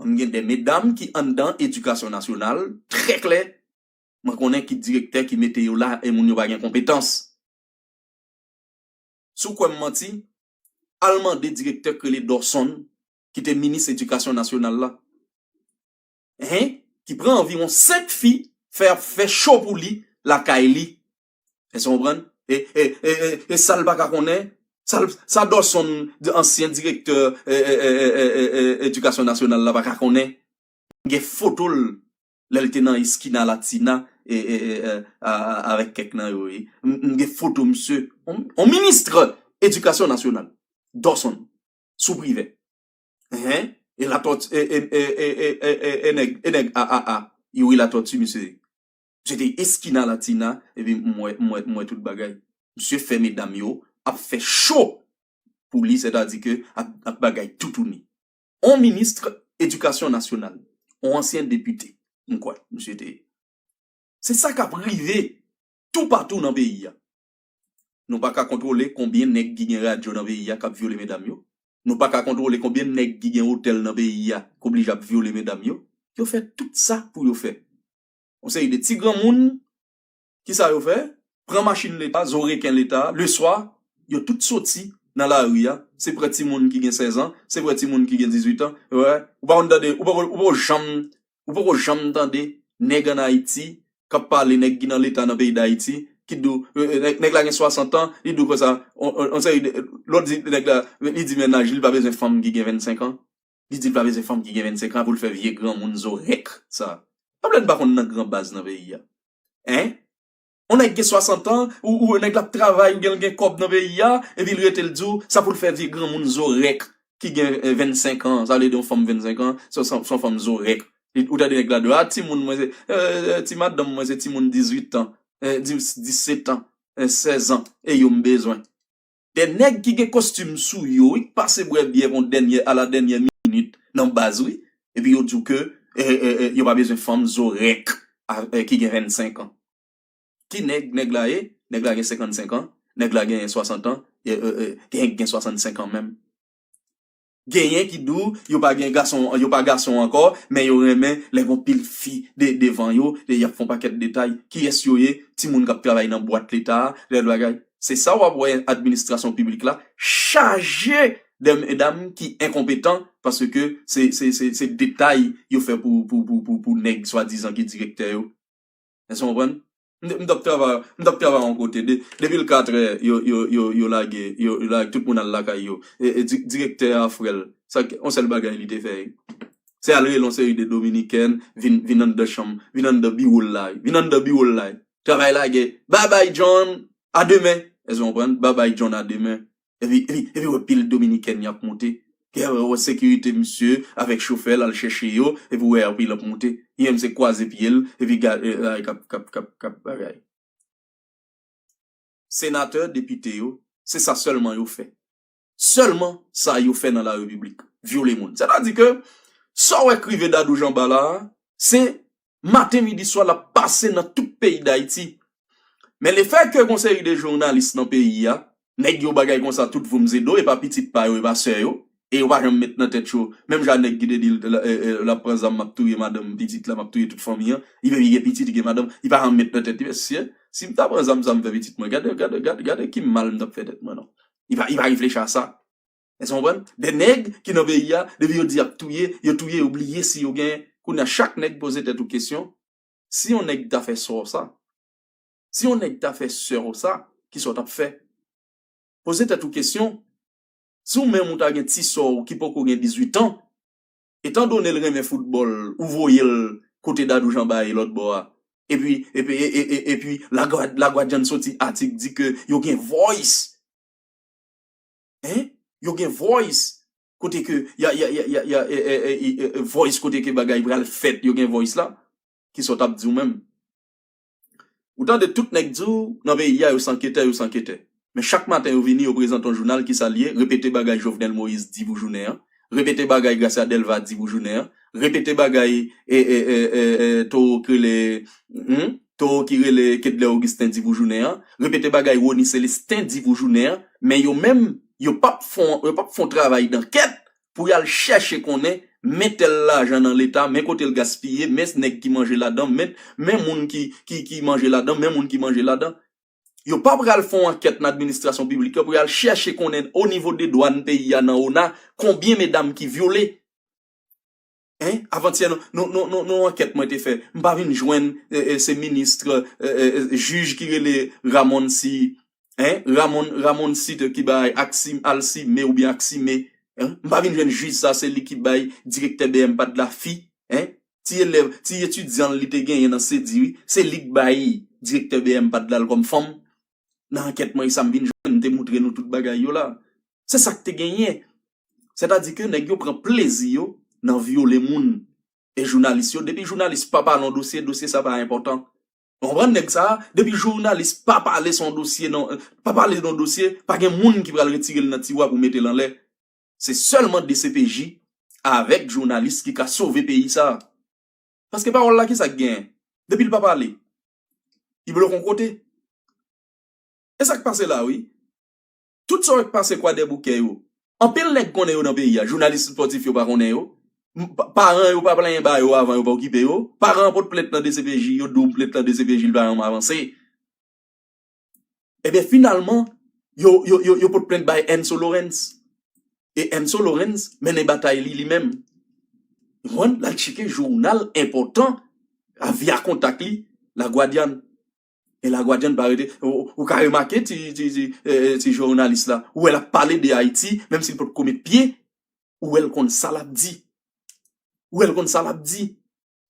M gen de medam ki anndan edikasyon nasyonal, trè klè, mwen konnen ki direktè ki mete yo la, e moun yo pa gen konpetans. Si w kwè m manti, al mande direktè k rele Dawson, ki te minis edikasyon nasyonal la. Hein? Ki pran anviwon senk fi, fè ap fè cho pou li, lakay li. Èske w konprann? E, e, e, e, e sa l pa ka konnen? Sa l, sa Dawson, ansyen direktè, e, e, e, e, e, e, edikasyon nasyonal la pa ka konnen? M gen foto l, lè l te nan Eskina Latina, e, e, e, e, a, a, avèk kèk nan yo, e. M, m gen foto misye, on, on minis edikasyon nasyonal, Dawson, sou Privè. Hein? E Latòti, e, e, e nèg, e nèg A A A, Youri Latòti, misye. Misye te Eskina Latina, epi m wè, m wè, m wè tout bagay. Misye fè medam yo ap fè cho pou li, sètadi ke ap, ap bagay toutouni. On minis edikasyon nasyonal, on ansyen depite, m kwè, misye te ye. Se sa k ap rive toupatou nan peyi a. Nou pa ka kontwole konbyen nèg ki gen radyo nan peyi a k ap vyole medam yo. Nou pa ka kontwole konbyen nèg ki gen otèl nan peyi a k oblije ap vyole medam yo. Yo fè tout sa pou yo fè. Yon seri de ti granmoun, kisa yo fè? Pran machin leta, zo reken leta, leswa, yo tout soti nan lari a. Se pran timoun ki gen sèz an, se pran timoun ki gen dizuit an. Wè, ou pa konn tande, ou pa, ou pa janm Ou poko janm tande nèg ann Ayiti k ap pale, nèg ki nan Leta nan peyi Dayiti, ki di w, e, e, nèg, nèg la gen swasant an, li di w konsa, on, on, on seri de, lòt di nèg la, li di mennaj li, li pa bezwen fanm ki gen vennsenk an. Li di li pa bezwen fanm ki gen vennsenk an pou l fè vye granmoun zorèk sa. Sa vle di n pa konn nan gran baz nan peyi a. Hein? On nèg gen swasant an, ou, ou nèg la ap travay, ou gen, gen kòb nan peyi a, epi l rete l di w, sa pou l fè vye granmoun zorèk ki gen, eh, vennsenk an, sa vle di yon fanm vennsenk an, se, se, se yon fanm zorèk. Li, ou tande nèg la di w, a, timoun mwen se, eh, eh, ti madanm mwen se timoun dizuit an, eh, dis, disèt an, eh, sèz an, e yo m bezwen. De nèg ki gen kostim sou yo, wi, k pase bwè byè pou dènyè, a la dènyè minit nan baz, wi. Epi yo di w ke, eh, eh, eh, yo pa bezwen fanm zorèk a, eh, ki gen vennsenk an. Ki nèg nèg la ye? Nèg la gen senkannsenk an, nèg la gen swasant an, eh, eh, eh, gen, gen swasannsenk an menm. Genyen ki di w yo pa gen gason, yo pa gason ankò, men yo renmen lè gon pil fi de, devan yo, e y ap fè yon pakèt detay. Kiyès yo ye? Timoun k ap travay nan bwat leta a, lè bagay. Se sa w ap wè administrasyon piblik la chaje de medam ki enkonpetan, paske se, se, se, se detay yo fè pou, pou, pou, pou, pou nèg swadizan ki direktè yo. Èske w konprann? M, m t ap travay, m t ap travay yon kote. De, depi l katrè, yo, yo, yo, yo lage, yo, yo lage tout moun al lakay yo. E, e di, direktè a, frè l, sa, yon sèl bagay li te fè, se al rele yon seri de Dominikèn, vin, vin anndan chanm, vin anndan biwo l la, vin anndan biwo l la. Travay lage, babay John, a demen. Èske w konprann? Babay John, a demen. Epi, epi, epi wè pil Dominikèn y ap monte. Gen wè sekirite misye avèk chofè l al chèche yo, epi wè anpil ap monte. Li menm se kwaze pye l, epi gade, eh, k ap, k ap, k ap, k ap bagay. Senatè, depite yo, se sa sèlman yo fè. Sèlman sa yo fè nan la repiblik, vyole moun. Sètadi ke sa w wè k rive Dadou Jan Ba la a, se maten, midi, swa l ap pase nan tout peyi Dayiti. Men lefètke gon seri de jounalis nan peyi a, nèg yo bagay konsa tout voum zedo, e pa pitit pa yo, e pa sè yo, e yo pa janm met nan tèt yo, menm jan nèg ki te di l, l, e, e, l ap pran zam, m ap touye madanm pitit la, m ap touye tout fanmi an, li menm li gen pitit, li gen madanm, li pa janm met nan tèt li, mesye, si m ta pran zam sa m fè pitit mwen, gade, gade, gade, gade ki mal m t ap fè tèt mwen non. Li pa, li pa reflechi a sa. Èske w konprann? De nèg ki nan peyi a, depi yo di y ap touye, yo touye, yo bliye si yo gen. Kounye a, chak nèg poze tèt ou kesyon, si yon nèg ta fè sè w sa, si yon nèg ta fè sè w sa, kisa w t ap fè? Poze tèt ou kesyon, si w menm ou ta gen ti sè w ki poko gen dizuit an, etandone l renmen foutbòl, ou voye l kote Dadou Jan Ba ye lòt bò a. Epi, epi, e, e, e, epi, Lagwa-, Lagwadyann soti atik di ke yo gen voice. Hein? Yo gen voice. Kote ke, y a, y a, y a, y a, y a, e, e, e, e, e, voice kote ke bagay pral fèt, yo gen voice la. Kisa w t ap di w menm? Ou tande tout nèg di w nan peyi a, yo se anketè, yo se anketè. Men chak maten yo vini, yo prezante yon jounal, kisa l ye, repete bagay Jovenel Moïse di pou jounen an, repete bagay Gracia Delva di pou jounen an, repete bagay, e, e, e, e, e, towo ki rele, hmm? Towo ki rele Kedlè Augustin di pou jounen an, repete bagay Rony Célestin di pou jounen an, men yo menm, yo p ap fè, yo p ap fè yon travay dankèt pou y al chèche konnen, men tèl lajan nan leta, men kote l gaspiye, men nèg ki manje ladan, men, men moun ki, ki, ki manje ladan, men moun ki manje ladan. Yo pa pral fè yon ankèt nan administrasyon piblik yo pou y al chèche konnen o nivo de dwàn peyi a nan ona, konbyen medam ki vyole. Hein? Avantyè, non, non, non, non, non, ankèt mwen te fè. M pa vin jwenn, e, e, se minis, e, e, e, jij ki rele Ramon si, hein? Ramon, Ramon si te ki bay Aksi, Alsime oubyen Aksime. Hein? M pa vin jwenn jij sa, se li ki bay direktè B M P A D la fi. Hein? Ti elèv, ti etidyan li te genyen nan Sedi, wi. Se li k bay direktè B M P A D la l kòm fanm. Nan ankèt mwen, e sa m vin jwenn, m te moutre nou tout bagay yo la. Se sa k te genyen. Sètadi ke nèg yo pran plezi yo nan vyole moun. E jounalis yo, depi jounalis pa pale yon dosye, dosye sa pa enpòtan. Ou konprann nèg sa a? Depi jounalis pa pale sou yon dosye, non, pa pale de yon dosye, pa gen moun ki pral retire l nan tiwa pou mete l anlè. Se sèlman D C P J avèk jounalis ki ka sove peyi sa a. Paske pawòl la, kisa k genyen? Depi l pa pale, li bloke yon kote. E sa k pase la, wi. Tout sa w wè k pase Kwadèboukè yo, anpil nèg konnen yo nan peyi a, jounalis espòtif yo pa konnen yo. M-, pa-, paran yo pa plenyen ba yo avan yo pa okipe yo. Paran an pot plent nan D C P J, yo di w plent nan D C P J li pa janm avanse. Ebyen, finalman, yo, yo, yo, yo pot plent bay Enso Lorens. E Enso Lorens mennen batay li, li menm. Ou konprann? L al tcheke jounal enpòtan, avya kontak li, La Guardian. E La Guardian pa rete. Ou, ou ka remake ti, ti, ti, eh, ti jounalis la. Ou wè l ap pale de Ayiti, menm si l potko met pye, ou wè l konn sa l ap di. Ou wè l konn sa l ap di.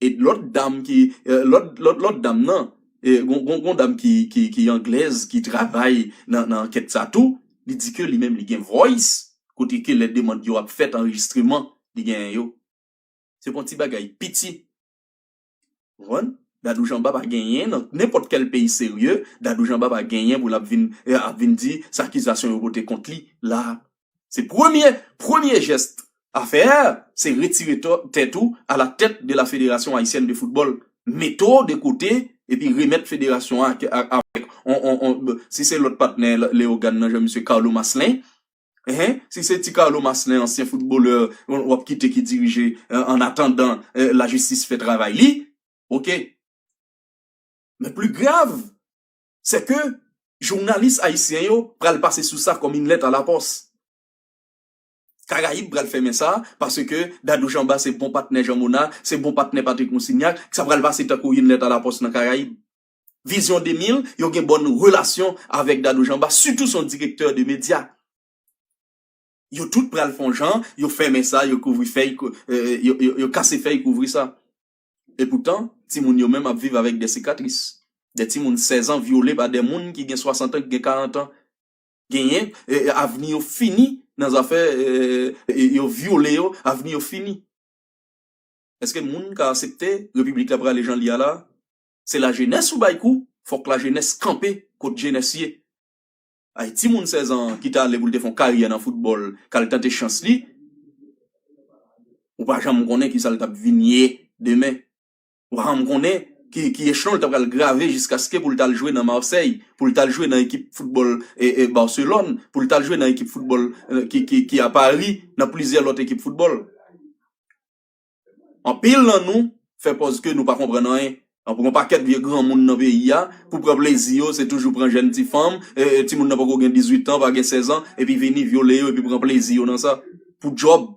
E lòt dam ki, eh, lòt, lòt, lòt dam nan, eh, gon, gon, gon dam ki, ki, ki anglèz, ki travay nan, nan ankèt sa tou, li di ke li menm li gen voice, kote ke lè demand yo ap fèt, anrejistreman, li genyen yo. Se pa yon ti bagay piti. Ou konprann? Dadou Janba pa genyen, nan nenpòt kèl peyi serye, Dadou Janba pa genyen pou l ap vin, eh, ap vin di se akizasyon yo pote kont li la. Se premye, premye jès a fè, se retire tò-, tèt ou à la tête de la Fédération Haïtienne de Football. Mete w de kote, epi remèt federasyon an ak, ak, avèk, on, on, on, si se lòt patnè Leyogàn nan, jan misye Carlo Maslin, hein? Si se ti Carlo Maslin, ansyen foutbolè, w ap kite ki dirije, eh, an atandan, eh, lajistis fè travay li, oke. Men pli grav, se ke jounalis ayisyen yo pral pase sou sa kòm une lettre à la poste. Karayib pral fèmen sa, paske Dadou Janba se bon patnè Jean Mona, se bon patnè Patrick Monsignac, sa pral pase tankou une lettre à la poste nan Karayib. Vizyon de mil, yo gen bòn relasyon avèk Dadou Janba, sitou se yon direktè de medya. Yo tout pral fè yon jan, yo fèmen sa, yo kouvri fèy, kou-, eh, yo, yo, yo kase fèy kouvri sa. Epoutan, timoun yo menm ap viv avèk de sikatris. De timoun sèz an vyole pa de moun ki gen swasant an, ki gen karant an. Genyen, eh, avni yo fini nan zafè, eh, eh, yo vyole yo, avni yo fini. Èske moun ka aksepte repiblik la prale jan li a la? Se lajenès ou bay kou, fòk lajenès kanpe kot jenès ye. Ay, timoun sèz an ki t ale pou l te fè yon karyè nan foutbòl, k al tante chans li, ou pa janm konnen kisa l t ap vin ye demen. Ou pa janm konnen ki, ki echelon l ta pral grave jiskaske pou l t al jwe nan Marseille, pou l t al jwe nan ekip foutbòl, e, e, Barcelone, pou l t al jwe nan ekip foutbòl, e, ki, ki, ki a Paris, nan plizyè lòt ekip foutbòl. Anpil nan nou fè pòz ke nou pa konprann anyen. Anpil yon pakèt vye granmoun nan peyi a, pou pran plezi yo, se toujou pran jèn ti fanm, e, e, timoun nan poko gen dizuit an, pa gen sèz an, epi vini vyole yo, epi pran plezi yo nan sa. Pou djòb.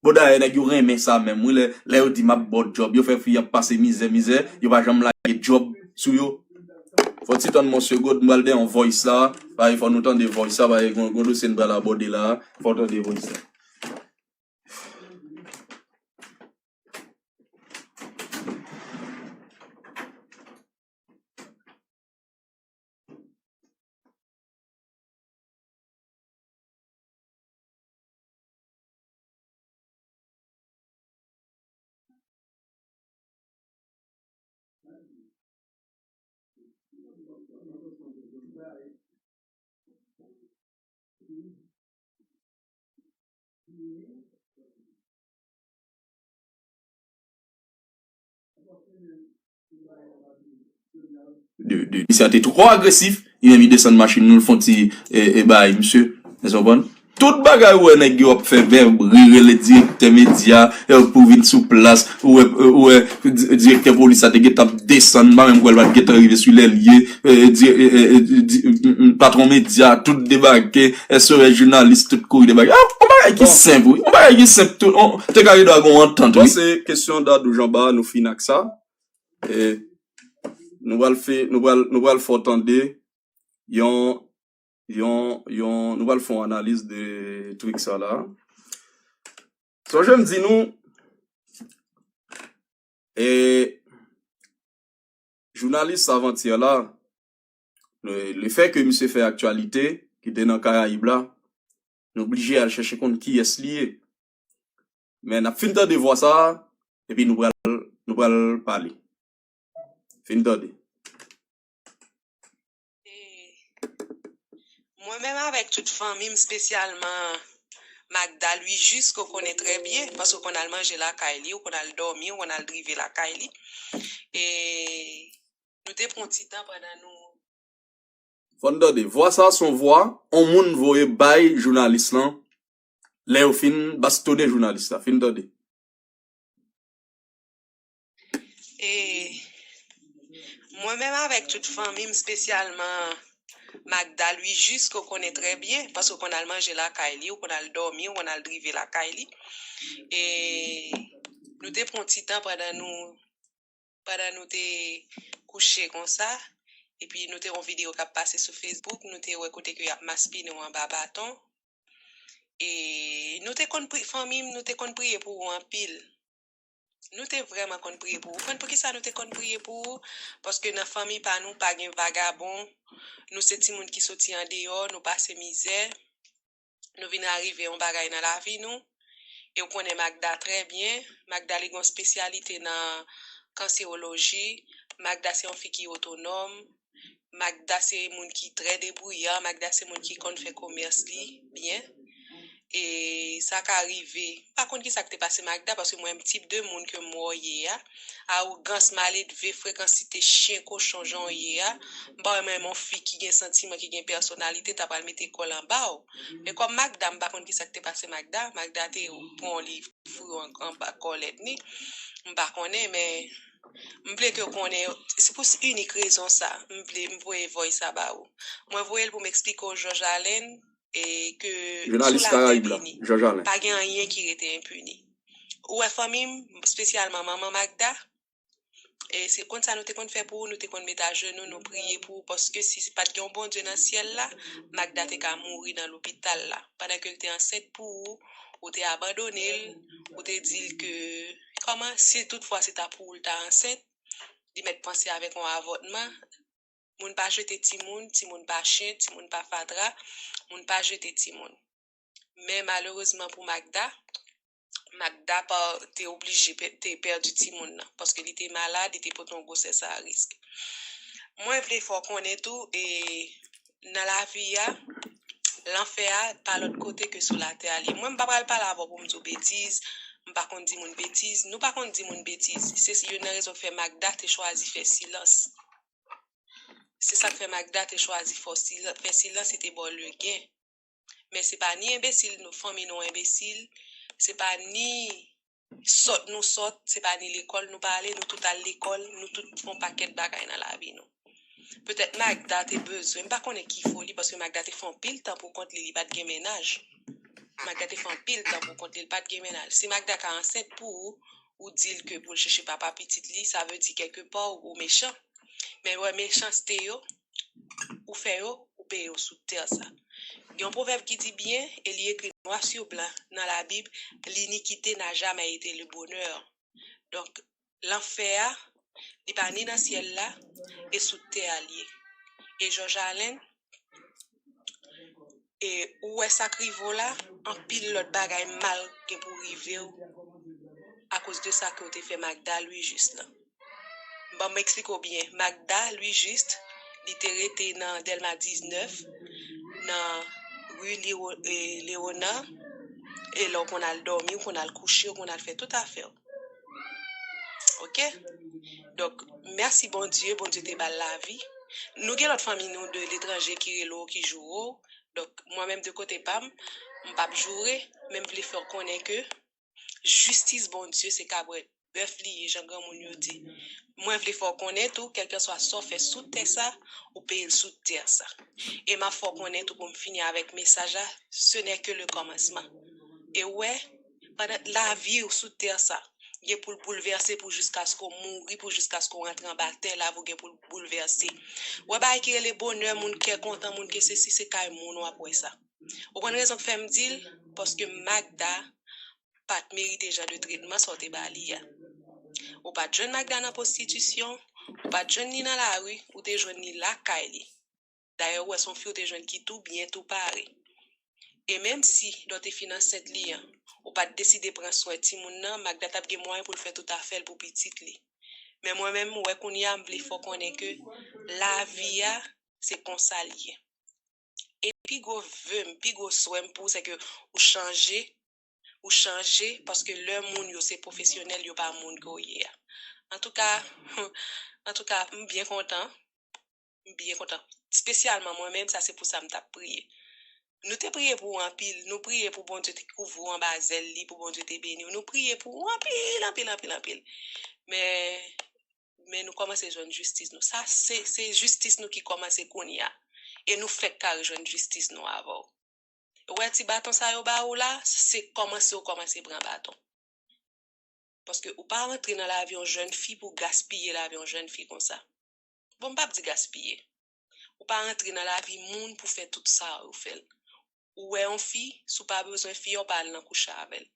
Bon, dayè, nèg yo renmen sa menm, wi, lè, lè yo di m ap ba w djòb, yo fè fi ap pase mizè, mizè, yo pa janm lage djòb sou yo. Fò ti tann mwen segond, m pral dèyè yon voice la, paske fò nou tande voice la, paske gon, gon dosye n pral abòde la, fò tande voice la. De, de, misye a te twò agresif, li menm li desann machin nan, l fè yon ti, e, e, bay misye. Èske w konprann? Tout bagay ou wè nèg yo ap fè, vè, ri, rele direktè medya, e, pou vin sou plas, ou wè, ou wè, di-, direktè polis la te gentan ap desann, m pa menm kwè l pa t gentan rive sou lè l ye, e, di-, e, e, e, di-, m, m, patwon medya, tout debake, èske w wè jounalis, tout kouri debake. Ah, yon bagay ki senp, wi. Yon bagay ki senp, tout, on, te ka gen dwa gen yon antant, wi. Bon, se kesyon Dadou Janba, nou fin ak sa. E nou pral fè, nou pral, nou pral fè w tande yon, yon, yon, nou pral fè yon analiz de trik sa la. Sonje m di nou, e jounalis avantyè la, le, lefè ke misye fè aktyalite, ki te nan Karayib la, nou blije al chèche konn kiyès li ye. Men n ap fin tande vwa sa a, epi nou pral, nou pral pale. Fin tande. E mwen menm avèk tout fanmi m, espesyalman Magda Louis Juste, ke w konnen trè byen, paske w konn al manje lakay li, w konn al dòmi, w konn al drive lakay li. E nou te pran ti tan pandan nou Fò n tande. Vwa sa a se yon vwa yon moun voye bay jounalis lan lè yo fin bastonnen jounalis la. Fin tande. E mwen menm avèk tout fanmi m, espesyalman Magda Louis Juste, ke w konnen trè byen, paske w konn al manje lakay li, w konn al dòmi, w konn al drive lakay li. E Nou te pran ti tan pandan nou pandan nou te kouche konsa, epi nou te yon videyo k ap pase sou Facebook, nou te wè kote ke y ap maspinen w anba baton. E nou te konn pri, fanmi m, nou te konn priye pou ou anpil. Nou te vrèman konn priye pou ou. Ou konn poukisa nou te konn priye pou ou? Paske nan fanmi pa nou pa gen vagabon. Nou se timoun ki soti andeyò, nou pase mizè. Nou vin arive yon bagay nan lavi nou. E w konnen Magda trè byen. Magda li gen yon espesyalite nan kansewoloji. Magda se yon fi ki otonòm. Magda se moun ki trè debouyan. Magda se moun ki konn fè komès li byen. E sa ka rive. M pa konn ki sa k te pase Magda, paske mwen, m tip de moun ke m wè w ye a. Awogans, maledve, frekansite, chen, kochon, jan w ye a. M pa wè menm yon fi ki gen santiman, ki gen pèsonalite, ta pral mete kò l anba w. Men kòm Magda, m pa konn ki sa k te pase Magda. Magda te pran yon liv fri anba kòlèt ni. M pa konnen, men m vle ke w konnen, se pou inik rezon sa, m vle, m voye voice sa ba ou. Mwen voye l pou m eksplike w Jòj Alèn, e ke sou latè beni, pa gen anyen ki rete enpini. Ou wè fanmi m, espesyalman manman Magda, e se konn sa nou te konn fè pou ou, nou te konn met ajenou, nou priye pou ou, paske si pa t gen yon Bondye nan syèl la, Magda te ka mouri nan lopital la. Pandan ke l te ansent pou ou, ou te abandone l, ou te di l ke, kòman, si toutfwa se ta pou ou l ta ansent, li mèt panse avèk yon avòtman. Moun pa jete timoun, timoun pa chen, timoun pa fatra, moun pa jete timoun. Men malerezman pou Magda, Magda pa te oblije pè- te pèdi timoun nan, paske li te malad, li te pote yon gwosès a risk. Mwen vle fè w konnen tou, e nan lavi a, lanfè a pa lòt kote ke sou latè a li ye. Mwen, m pa pral pale avè w pou m di w betiz, m pa konn di moun betiz, nou pa konn di moun betiz. Se youn nan rezon k fè Magda te chwazi fè silans. Se sa k fè Magda te chwazi fè sila- fè silans, li te ba w legen. Men se pa ni enbesil nou, fanmi nou enbesil, se pa ni sòt nou sòt, se pa ni lekòl nou pa ale, nou tout al lekòl, nou tout fè yon pakèt bagay nan lavi nou. Petèt Magda te bezwen, m pa konnen ki foli, paske Magda te fè anpil tan pou kont li, li pa t gen mennaj. Magda te fè anpil tan pou kont li, li pa t gen mennaj. Si Magda ka ansent pou ou, ou di l ke pou l chèche papa pitit li, sa vle di kèlke pa ou, ou mechan. Men wè mechanste yo, ou fè yo, ou peye yo sou tè sa. Gen yon pwovèb ki di byen, e li ekri noir sur blanc nan Labib, l'iniquité n'a jamais été le bonheur. Donk, lanfè a, li pa ni nan syèl la, e sou tè a l ye. E Jòj Alèn, e ou wè sa k rive w la, anpil lòt bagay mal gen pou rive w akoz de sa ke w te fè Magda Louis Juste lan. Ban m eksplike w byen. Magda Louis Juste, li te rete nan Dèlma diznèf, nan ri Lewo- e, Lewona, e lè w konn al dòmi, w konn al kouche, w konn al fè tout afè w. Oke? Donk, mèsi Bondye, Bondye te ba l lavi. Nou gen lòt fanmi nou de letranje ki rele w, ki joure w. Donk, mwen menm de kote pa m, m p ap joure, men m vle fè w konnen ke jistis Bondye se kabwèt bèf li ye, jan granmoun yo di. Mwen vle fè w konnen tou, kèlkeswa sa w fè sou tè sa, ou peye l sou tè sa. E m ap fè w konnen tou pou m fini avèk mesaj la, ce n'est que le commencement. E w wè, pandan lavi w sou tè sa, gen pou l boulvèse pou jiskaske w mouri, pou jiskaske w rantre anba tè, lavi w gen pou l boulvèse. W wè bagay ki rele bonè, moun kè kontan, moun ke sesi, se kay moun w ap wè sa. Ou konn rezon k fè m di l? Paske Magda pa t merite jan de tretman sa w te ba li a. Ou pa t jwenn Magda nan pwostitisyon, ou pa t jwenn li nan lari, ou te jwenn li lakay li. Dayè, ou wè se yon fi w te jwenn ki tou byen, tou pare. E menm si lè w te fin ansent li an, ou pa t deside pran swen timoun nan, Magda t ap gen mwayen pou l fè tout afè l pou pitit li. Men mwen menm, m wè kounye a, m vle fè w konnen ke lavi a, se konsa l ye. E pi gwo ve m, pi gwo swè m pou ou, se ke ou chanje, ou chanje, paske lè moun yo se pwofesyonèl, yo pa moun ke w ye a. Antouka, antouka, m byen kontan. M byen kontan. Espesyalman mwen menm, sa se pou sa m t ap priye. Nou te priye pou ou anpil. Nou priye pou Bondye te kouvri w anba zèl li, pou Bondye te beni w. Nou priye pou ou anpil, anpil, anpil, anpil. Men, men nou kòmanse jwenn jistis nou. Sa, se, se jistis nou ki kòmanse kounye a. E nou fèk ka rejwenn jistis nou avè w. Ou wè ti baton sa yo ba ou la, se kòmanse ou kòmanse pran baton. Paske ou pa rantre nan lavi yon jèn fi pou gaspiye lavi yon jèn fi konsa. Bon, m p ap di gaspiye. Ou pa rantre nan lavi moun pou fè tout sa ou fè l. Ou wè yon fi, si w pa bezwen fi a, ou pa al nan kouche avè l.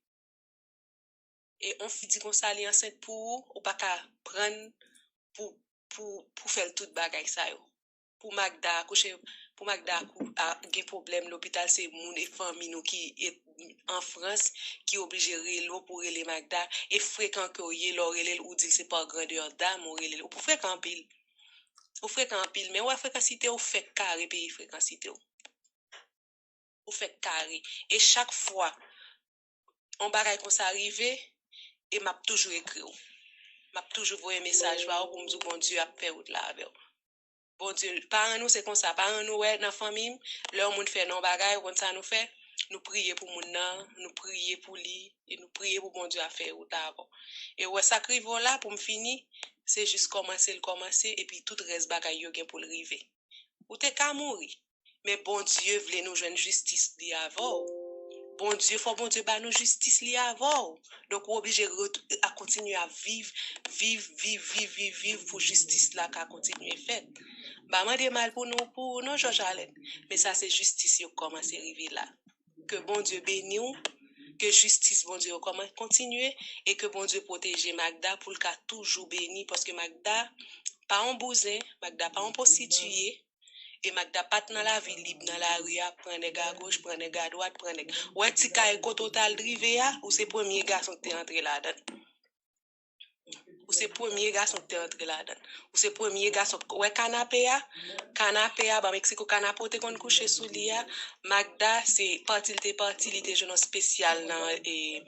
E yon fi di konsa li ansent pou ou, ou pa ka pran l pou, pou, pou fè l tout bagay sa yo. Pou Magda akouche, pou Magda akou, a, gen pwoblèm lopital, se moun e fanmi nou ki e, an Frans ki oblije rele w pou rele Magda. E frekan ke w ye, lè w rele l, ou di l se pa grandè dam ou rele l. Ou frekan anpil. Ou frekan anpil, men ou wè frekansite w fèk kare peyi frekansite w. Ou fèk kare. E chak fwa yon bagay konsa rive, e m ap toujou ekri w. M ap toujou voye mesaj ba ou pou m di w Bondye ap fè wout la avè w. Bondye, paran nou se konsa. Paran nou wè nan fanmi m, lè yon moun fè yon bagay, ou konn sa nou fè? Nou priye pou moun nan, nou priye pou li, e nou priye pou Bondye ap fè wout la avè w. E ou wè sa k rive w la, pou m fini, se jis kòmanse l kòmanse, epi tout rès bagay yo gen pou l rive. Ou te ka mouri, men Bondye vle nou jwenn jistis li avè w. Bondye, fò Bondye ba nou jistis li avè w. Donk, ou oblije ret-, a kontinye ap viv, viv, viv, viv, viv, viv pou jistis la ka kontinye fèt. M pa mande mal pou nou, pou ou non, Jòj Alèn, men sa se jistis yo k kòmanse rive la. Ke Bondye beni w, ke jistis Bondye yo kòman kontinye, e ke Bondye pwoteje Magda pou l ka toujou beni, paske Magda pa yon bouzen, Magda pa yon pwostitiye, e Magda pa t nan lavi lib nan lari a, pran nèg agoch, pran nèg adwat, pran nèg. Ou wè ti kay kote w t al drive a, ou se premye gason ki te antre ladan l. Ou se premye gason ki te antre ladan l. Ou se premye gason k-, ou wè kanape a? Kanape a, ban m eksplike w, kanape w te konn kouche sou li a. Magda, se pati l te pati, li te jwenn yon espesyal nan, e,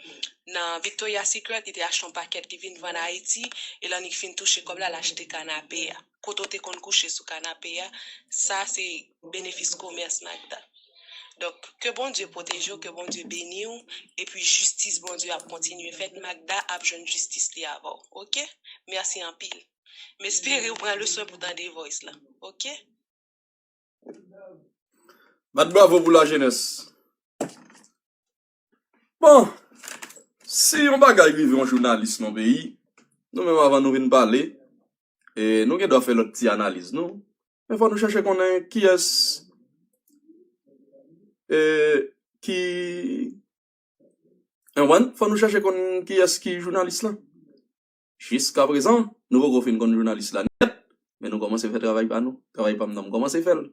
nan Victoria's Secret, li te achte yon pakèt, li vin vann Ayiti, e lè li fin touche kòb la, l achte kanape a. Kote w te konn kouche sou kanape a, sa se benefis komès Magda. Donk, ke Bondye pwoteje w, ke Bondye beni w, epi jistis Bondye ap kontinye fèt, Magda ap jwenn jistis li avè w, oke? Mèsi anpil. M espere w pran leson pou tande voice la, oke? Bat bravo pou lajenès. Bon, si yon bagay rive yon jounalis nan peyi, nou menm avan nou vin pale, e nou gen dwa fè lòt ti analiz nou. Men fò nou chèche konnen kiyès, e, ki, ou konprann? Fò nou chèche konn kiyès ki jounalis lan. Jiskaprezan, nou poko fin konn jounalis la nèt, men nou kòmanse fè travay pa nou. Travay pa m nan, m kòmanse fè l.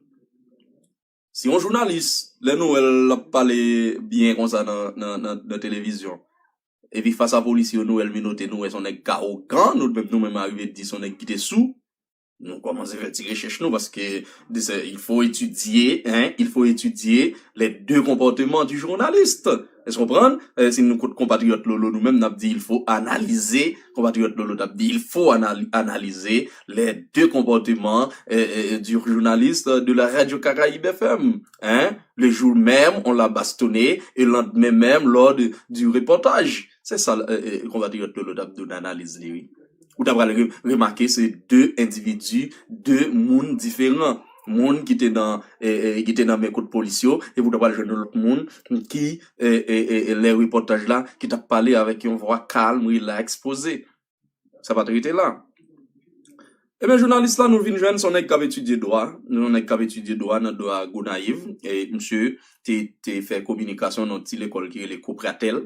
Si yon jounalis, lè nou wè l ap pale byen konsa nan, nan, nan, nan televizyon, epi fas a polis yo, nou wè l menote, nou wè s on nèg k awogan, nou menm, nou menm arive di s on nèg ki te sou, nou kòmanse fè ti rechèch nou, paske de se, il faut étudier, hein, il faut étudier les deux comportements du journaliste. Èske w konprann? Eh, si nou kot konpatriyòt Lolo, nou menm, n ap di, il faut analyser, konpatriyòt Lolo t ap di, il faut anali-, analyser les deux comportements, eh, eh, du journaliste de la radio Caraïbe F M. Hein? Le jour même, on l'a bastonné, et le lendemain même, lors de, du reportage. Se sa, eh, eh, konpatriyòt Lolo t ap di w nan analiz li, wi. Ou ta pral re-, remake se de endividi, de moun diferan. Moun ki te nan, eh, eh, ki te nan men kot polis yo, epi ou ta pral jwenn yon lòt moun ki, eh, eh, eh, eh, lè repòtaj la, ki t ap pale avèk yon vwa kalm, rilaks, poze. Sa pa t rete la. Ebyen, jounalis la, nou vin jwenn, s on nèg k ap etidye dwa, yon nèg k ap etidye dwa nan dwa Gonayiv, e misye te, te fè kominikasyon nan yon ti lekòl ki rele Kopratèl,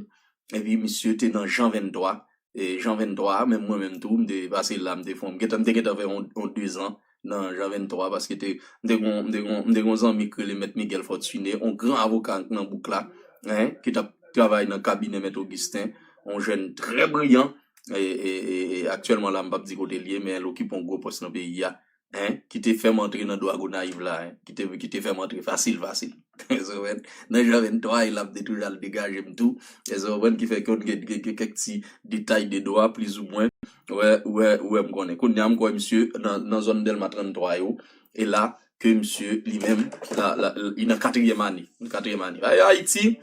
epi misye te nan Jan venntwa, e Jan venntwa, menm mwen menm tou, m te pase la, m te fè, m gentan, m te gentan fè yon, yon dezan nan Jan venntwa, paske te, m te gon, m te gon, m te gon zanmi k rele Mèt Miguel Fortuné, yon gran avoka nan bouk la, hein, ki t ap travay nan kabinè Mèt Augustin, yon jèn trè briyan, e, e, e, e aktyèlman la, m p ap di kote l ye, men l okipe yon gwo pòs nan peyi a, hein, ki te fè m antre nan dwa Gonayiv la, hein, ki te, ki te fè m antre fasil, fasil. Èske w konprann? Nan Jan venntwa, e l ap de toujou al degaje m tou. Èske w konprann? Ki fè ke gen, gen, gen kèk ti detay de dwa, plizoumwen. Ou wè, ou wè, ou wè m konnen. Kounye a, m kwè misye nan, nan zòn Dèlma tranntwa yo. E la, ke misye, li menm, la, la, li nan katriyèm ane. Nan katriyèm ane. Ay, Ayiti,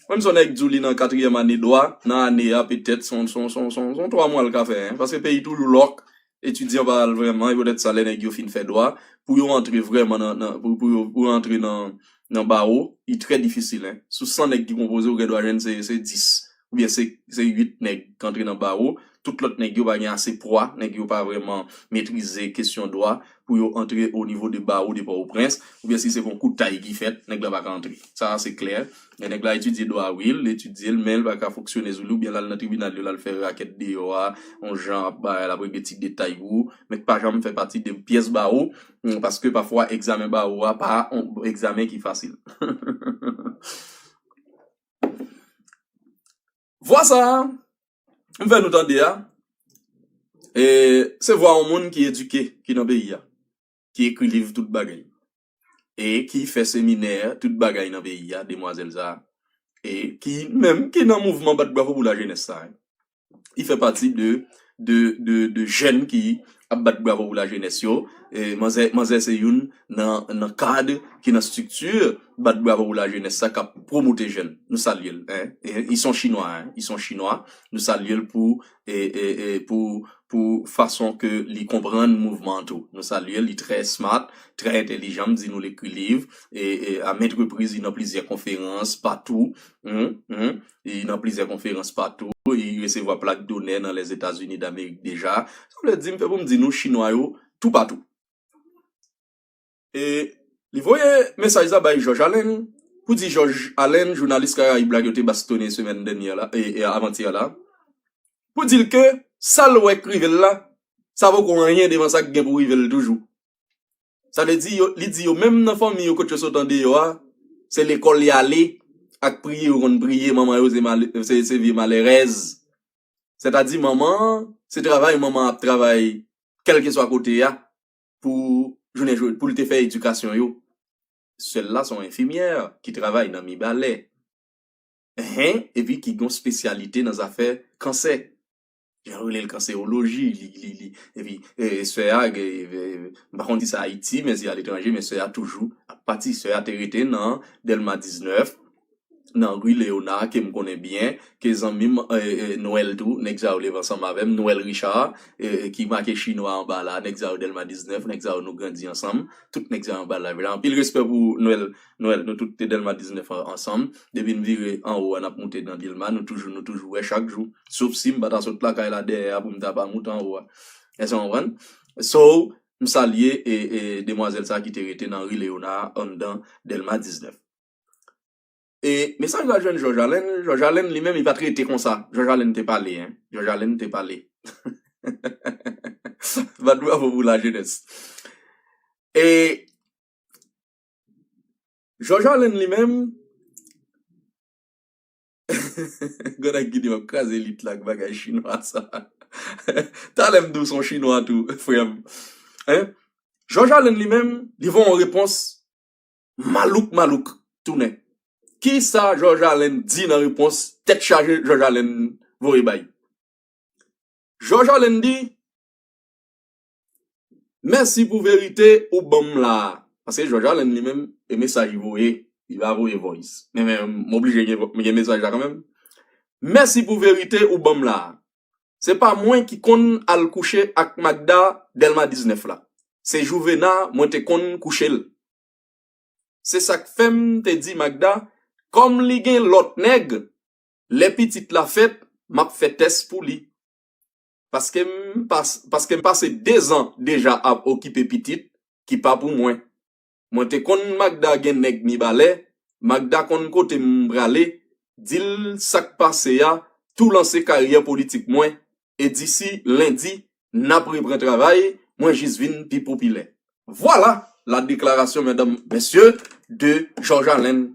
menm si yon nèg di w li nan katriyèm ane dwa, nan ane a, petèt, se yon, se yon, se yon, se yon, se yon twa mwa l ka fè, hein. Paske peyi toujou lòk, etidyan pa al vrèman, e poutèt sa, lè nèg yo fin fè dwa, pou yo antre vrèman nan, nan, pou, pou yo, pou yo antre nan, nan bawo, li trè difisil, hein. Sou san nèg ki konpoze, ou gen dwa jwenn se, se dis, oubyen se, se uit nèg k antre nan bawo, tout lòt nèg yo pa gen ase pwa, nèg yo pa vrèman metrize kesyon dwa pou yo antre o nivo de bawo de Pòtoprens, oubyen si se pa yon kout tay ki fèt, nèg la pa ka antre. Sa a se klè. Men nèg la etidye dwa, wi, l etidye l, men l pa ka fonksyone sou li, oubyen l al nan tribinal yo, l al fè rakèt deyò a, yon jan ap bay, l ap regle ti detay pou ou, men k pa janm fè pati de pyès bawo, mm, paske pafwa egzamen bawo a pa yon egzamen ki fasil. Vwa sa a, m fè nou tande a, e, se vwa yon moun ki edike, ki nan peyi a, ki ekri liv tout bagay, e ki fè seminè tout bagay nan peyi a, demwazèl sa a, e ki menm ki nan mouvman bat bravo pou lajenès sa a. Li fè pati de, de, de, de jèn ki ap bat bravo pou lajenès yo. E manzè, manzè se youn nan, nan kad ki nan estrikti bat bravo pou lajenès sa k ap pwomote jèn. Nou salye l, en. E, li se yon chinwa, en. Li se yon chinwa. Nou salye l pou, e, e, e, pou, pou fason ke li konprann mouvman an tou. Nou salye l, li trè smart, trè entèlijan, m di nou l ekri liv, e, e, a maintes reprises, li nan plizyè konferans, patou. Hmm, hmm. Li nan plizyè konferans patou, li resevwa plak donè nan Lèzetazini Damerik deja. Sa vle di, m fè pou m di nou, chinwa yo toupatou. E li voye mesaj la bay Jòj Alen, pou di Jòj Alen, jounalis Karayib la ke yo te bastonnen semèn dènyè la, e, e avantyè la, pou di l ke sa l wè k rive l la, sa poko anyen devan sa k gen pou rive l toujou. Sa vle di, yo, li di yo menm nan fanmi yo kot yo sot andeyò a, se lekòl y ale ak priye yo konn priye, manman yo se, male, se, se vye malèrèz. Sètadi manman an, se travay manman an ap travay, kèlkeswa kote a, pou jounen jodi, pou l te fè edikasyon yo. Sè l la se yon enfimyè ki travay nan Mibalè. Enhen, epi ki gen yon espesyalite nan zafè kansè. Jan yo rele l kansewoloji, li, li, li, epi, e, sè a, e, e, m pa konn si se Ayiti, men si aletranje, men sè a toujou ap pati. Sè a te rete nan Dèlma diznèf, nan ri Leyona, ke m konnen byen, ke zanmi m, e, e, Nwèl tou, nèg sa yo leve ansanm avè m, Nwèl Richard, e, e, ki make chinwa anba la, nèg sa yo Dèlma diznèf, nèg sa yo nou grandi ansanm, tout nèg sa yo anba la. Anpil respè pou Nwèl, Nwèl, nou tout te Dèlma diznèf an-, ansanm. Depi n vire anwo a, n ap moute nan Dèlma, nou toujou, nou toujou wè chak jou. Sof si m pa ta sot lakay la dèyè a pou m ta pa moute anwo a. Èske w konprann? So, m salye, e, e, demwazèl sa ki te rete nan ri Leyona, anndan Dèlma diznèf. E mesaj la jwenn Jòj Alen, Jòj Alen li menm, li pa t rete konsa. Jòj Alen te pale, en. Jòj Alen te pale. Bat bravo pou lajenès. E Jòj Alen li menm, grann ak gide w ap kraze elit la ak bagay chinwa sa. Talè m di w se yon chinwa tou, frè m. En? Jòj Alen li menm, li voye yon repons malouk malouk tounen. Kisa Jòj Alen di nan repons tèt chaje Jòj Alen voye bay? Jòj Alen di, mèsi pou verite ou ban m la a. Paske Jòj Alen li menm, e mesaj li voye, li pa voye voice. Men, men, m oblije gen, gen mesaj la kanmenm. Mèsi pou verite ou ban m la a. Se pa mwen ki konn al kouche ak Magda Dèlma diznèf la. Se Jouvena mwen te konn kouche l. Se sa k fè m te di Magda, kòm li gen lòt nèg, lè pitit la fèt, m ap fè tès pou li. Paske m pas-, paske m pase dezan deja ap okipe pitit ki pa pou mwen. Mwen te konn Magda gen nèg Mibalè, Magda konn kote m prale, di l sa k pase a, tou lanse karyè politik mwen, e disi lendi, n ap repran travay, mwen jis vin pi popilè. Vwala la deklarasyon, medam, mesye, de Jòj Alen.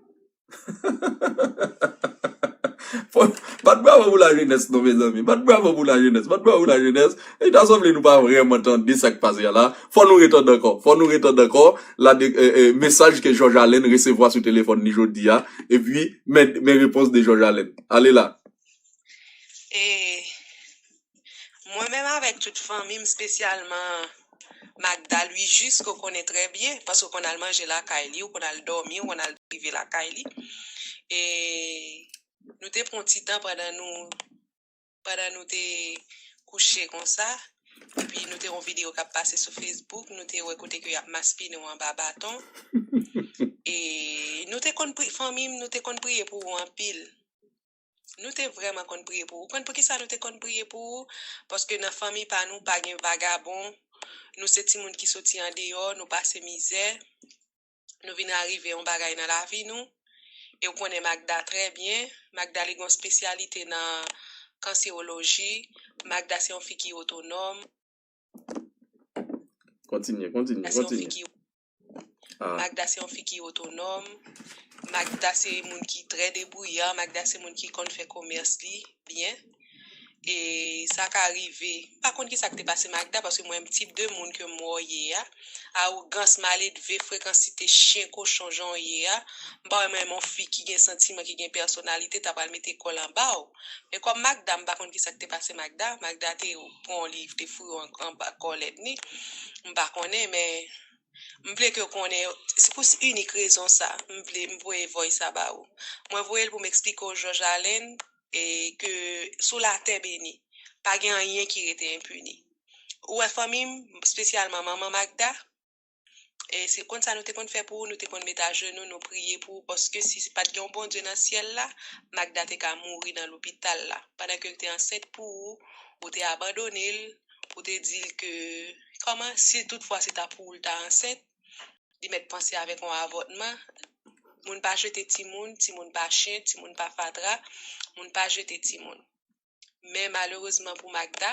Fò, bat bravo pou lajenès non, mezanmi. Bat bravo pou lajenès. Bat bravo pou lajenès. E ta sanble nou pa vrèman tande sa k pase a la. Fò nou ret andan kò. Fò nou ret andan kò. La de, e, e, mesaj ke Jòj Alen resevwa sou telefòn li jodi a. Epi, men, men repons de Jòj Alen. Ale la. E mwen menm avèk tout fanmi m, espesyalman Magda Louis Juste, ke w konnen trè byen, paske w konn al manje lakay li, w konn al dòmi, w konn al rive lakay li. E nou te pran ti tan pandan nou, pandan nou te kouche konsa, epi nou te wè yon videyo k ap pase sou Facebook, nou te wè kote ke y ap maspinen w anba baton. E nou te konn pri-, fanmi m, nou te konn priye pou ou anpil. Nou te vrèman konn priye pou ou. Ou konn poukisa nou te konn priye pou ou? Paske nan fanmi pa nou pa gen vagabon. Nou se timoun ki soti andeyò, nou pase mizè. Nou vin arive yon bagay nan lavi nou. E ou konnen Magda trè byen. Magda li gen yon espesyalite nan kansewoloji. Magda se yon fi ki otonòm. Kontinye, kontinye, kontinye. Magda se yon fi ki otonòm. Magda se moun ki trè debouyan. Magda se moun ki konn fè komès li byen. E sa ka rive. M pa konn ki sa k te pase Magda, paske mwen, tip de moun ke m wè w ye a, awogans, maledve, frekansite, chen kochon jan w ye a, m pa wè menm yon fi ki gen santiman, ki gen pèsonalite, ta pral mete kò l anba w. Men kòm Magda, m pa konn ki sa k te pase Magda. Magda te pran yon liv, te foure w anba kòlèt ni. M pa konnen, men m vle ke w konnen, se pou inik rezon sa, m vle, m voye voice sa ba ou. Mwen voye l pou m eksplike w Jòj Alèn, e ke sou latè beni, pa gen anyen ki rete enpini. Ou wè fanmi m, espesyalman manman Magda, e se konn sa nou te konn fè pou ou, nou te konn met ajenou, nou priye pou ou, paske si pa t gen yon Bondye nan syèl la, Magda te ka mouri nan lopital la. Pandan ke l te ansent pou ou, ou te abandone l, ou te di l ke, kòman, si toutfwa se ta pou ou l ta ansent, li mèt panse avèk yon avòtman. Moun pa jete timoun, timoun pa chen, timoun pa fatra, moun pa jete timoun. Men malerezman pou Magda,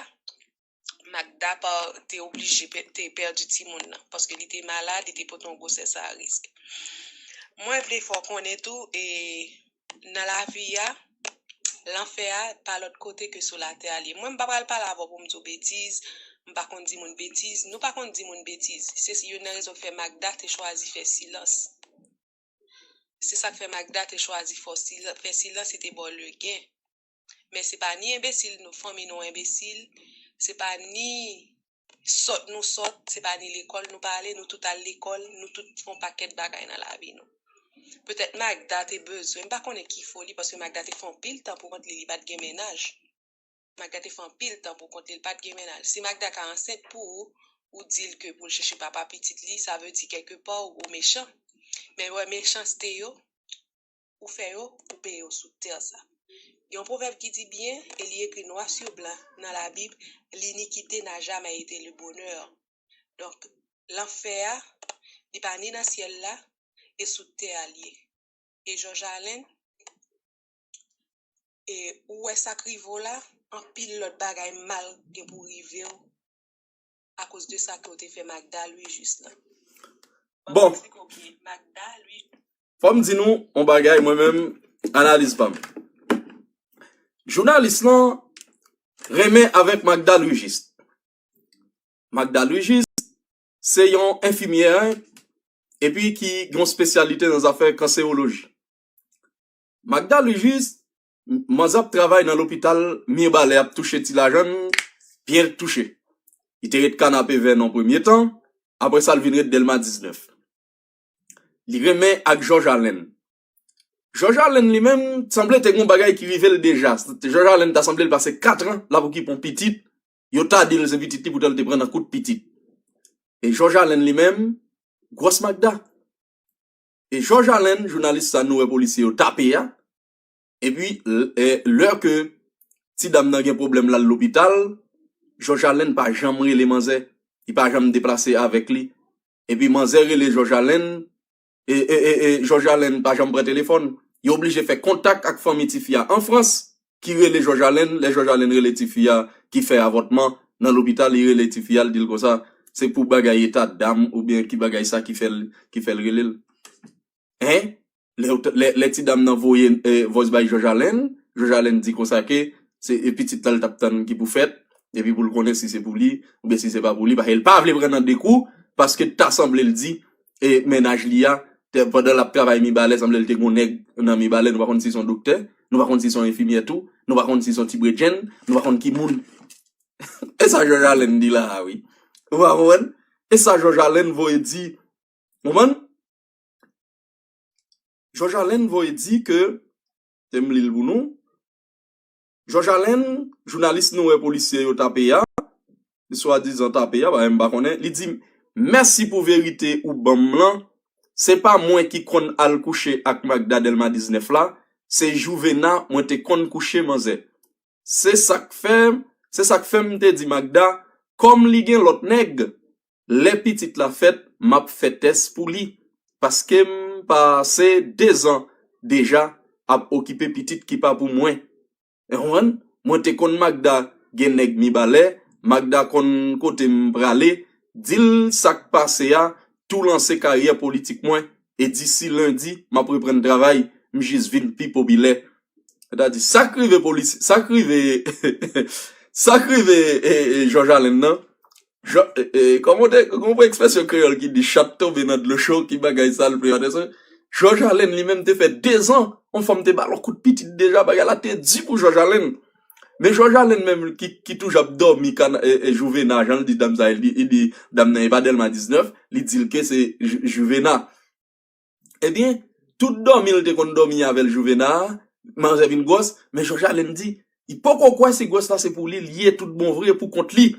Magda pa te oblije te pèdi timoun nan, paske li te malad, li te pote yon gwosès a risk. Mwen vle fè w konnen tou, e nan lavi a, lanfè a pa lòt kote ke sou latè a li ye. Mwen, m pa pral pale avè w pou m di w betiz, m pa konn di moun betiz, nou pa konn di moun betiz. Se youn nan rezon k fè Magda te chwazi fè silans. Se sa k fè Magda te chwazi fè silans, li te ba w legen. Men se pa ni enbesil nou, fanmi nou enbesil, se pa ni sòt nou sòt, se pa ni lekòl nou pa ale, nou tout al lekòl, nou tout fè yon pakèt bagay nan lavi nou. Petèt Magda te bezwen, m pa konnen ki foli, paske Magda te fè anpil tan pou kont li, li pa t gen mennaj. Magda te fè anpil tan pou kont li, li pa t gen mennaj. Si Magda ka ansent pou ou, ou di l ke pou l chèche papa pitit li, sa vle di kèlkepa ou, ou mechan. Men wè mechanste yo, ou fè yo, ou peye yo sou tè sa. Gen yon pwovèb ki di byen, e li ekri nwa sou blan nan Labib, l'iniquité n'a jamais été le bonheur. Donk, lanfè a, li pa ni nan syèl la, e sou tè a l ye. E Jòj Alèn, e ou wè sa k rive w la, anpil lòt bagay mal gen pou rive w akoz de sa ke w te fè Magda Louis Juste lan. Ban m Bon, eksplike w byen. Magda Louis fò m di nou yon bagay, mwen menm, analiz pa m. Jounalis lan renmen avèk Magda Louis Juste. Magda Louis Juste se yon enfimyè epi ki gen yon espesyalite nan zafè kansewoloji. Magda Louis Juste, manzè ap travay nan lopital Mibalè, ap touche ti lajan l, byen touche. Li te ret Kanapevè nan premye tan, apre sa l vin ret Dèlma diznèf. Li renmen ak Jòj Alèn. Jòj Alèn li menm, sanble te gen yon bagay ki rive l deja. Jòj Alèn ta sanble l pase katran l ap okipe yon pitit, yo ta di l se pitit li, poutan l te pran nan kout pitit. E Jòj Alèn li menm, gwòs Magda. E Jòj Alèn, jounalis sa nou wè polisye yo tape a, epi l- e, lè ke ti dam nan gen pwoblèm l al lopital, Jòj Alèn pa janm rele manzè, li pa janm deplase avèk li. Epi manzè rele Jòj Alèn, e, e, e, e Jòj Alèn pa janm pran telefòn. Yo oblije fè kontak ak fanmi tifi a an Frans, ki rele Jòj Alèn, lè Jòj Alèn rele tifi a ki fè avòtman nan lopital, li rele tifi a, li di l konsa, se pou bagay eta dam oubyen ki bagay sa ki fè l, ki fè l rele l. Hein? Lè, lè, lè ti dam nan voye eh, voice bay Jòj Alèn, Jòj Alèn di konsa ke se eh, pitit la l t ap tann ki pou fèt, epi pou l konnen si se pou li, oubyen si se pa pou li, paske l pa vle pran nan de kou, paske ta sanble l di eh, mennaj li a, te- pandan l ap travay Mibalè, sanble l te gon nèg nan Mibalè, nou pa konn si se yon doktè, nou pa konn si se yon enfimyè tou, nou pa konn si se yon ti bredjenn, nou pa konn ki moun. E sa Jòj Alèn di la a, wi. Ou pa konprann? E sa Jòj Alèn voye di, konprann? Jòj Alèn voye di ke, te m li l pou nou, Jòj Alèn, jounalis nou wè polisye yo tape a, swadizan tape a, bagay m pa konnen, li di, mèsi pou verite ou ban m lan, se pa mwen ki konn al kouche ak Magda Dèlma diznèf la, se Jouvena mwen te konn kouche manzè. Se sa k fè, se sa k fè m te di Magda, kòm li gen lòt nèg, lè pitit la fèt, m ap fè tès pou li. Paske m pase dezan deja ap okipe pitit ki pa pou mwen. Ou konprann? Mwen te konn Magda gen nèg Mibalè, Magda konn kote m prale, di l sa k pase a, tou lanse karyè politik mwen, e disi lendi, m ap reprann travay, m jis vin pi popilè. Sètadi, sa k rive polis, sa k rive, sa k rive e, e, Jòj Alèn nan, Jò- e, e, kòman te, kòman ekspresyon kreyòl ki di chat tonbe nan dlo cho, ki bagay sa l vle antre sa? Jòj Alèn li menm te fè dezan, yon fanm te ba l yon kout pitit deja, bagay la te di pou Jòj Alèn. Men Jòj Alèn menm ki, ki toujou ap dòmi kana, e, e, Jouvena, jan l di dam sa, li, li di dam nan e pa Dèlma diznèf, li di l ke se Ju- Jouvena. Ebyen, tout dòmi l te konn dòmi avè l Jouvena a, manzè vin gwòs, men Jòj Alèn di, li poko kwè si gwòs la se pou li, li ye tout bon vre pou kont li.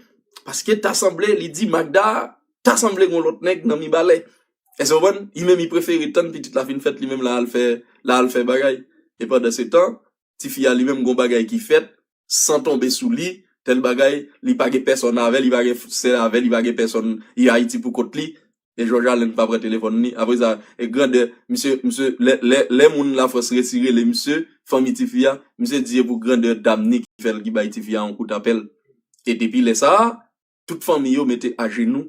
Paske ta sanble, li di Magda, ta sanble gon lòt nèg nan Mibalè. Èske w konprann? Li menm, li prefere tann pitit la fin fèt, li menm la al fè, la al fè bagay. E pandan se tan, tifi a li menm gon bagay ki fèt, san tonbe sou li, tèl bagay, li pa gen pèsòn avè l, li pa gen sè avè l, li pa gen pèsonn, li Ayiti pou kont li. E Jòj Alèn pa pran telefòn li. Apre sa, e grandè, misye, misye, lè, lè, lè moun Lafrans resi rele misye, fanmi tifi a, misye di e pou grandè dam ni ki fè l, ki bay tifi a yon kout apèl. E depi lè sa a, tout fanmi yo mete ajenou.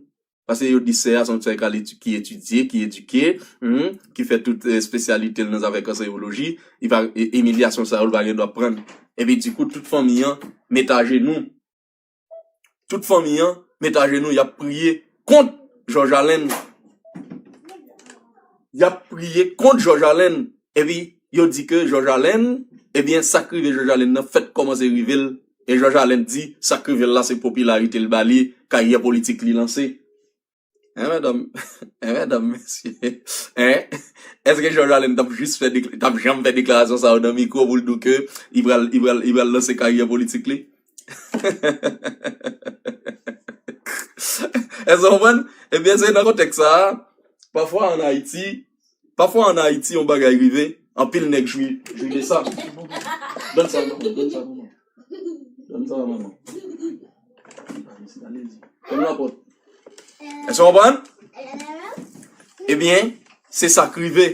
Paske yo di sè a se yon sè k al eti- ki etidye, ki edike, hmm, ki fè tout eh, espesyalite l nan zafè kansewoloji. Li pa, e- imilyasyon sa yo, l pa gen dwa pran. Epi dikou, tout fanmi an mete ajenou. Tout fanmi an mete ajenou, y ap priye kont Jòj Alèn. Y ap priye kont Jòj Alèn. Epi, yo di ke Jòj Alèn, ebyen, sa k rive Jòj Alèn nan fèk kòmanse rive l. E Jòj Alèn di, sa k rive l la, se popilarite l ba li, karyè politik li lanse. Hein, madanm? Hein, madanm, mesye? Hein? Èske Jòj Alèn t ap jis fè dekla- t ap janm fè deklarasyon sa yo nan mikwo pou l di w ke li pral, li pral, li pral lanse karyè politik li? Èske w konprann? Ebyen, se nan kontèks sa a, pafwa ann Ayiti, pafwa ann Ayiti, yon bagay rive, anpil nèg jwi, jwi de sa. Donn sa, manman, donn sa, manman. Donn sa, manman. Fèm lapòt. Èske w konprann? Ebyen, se sa k rive.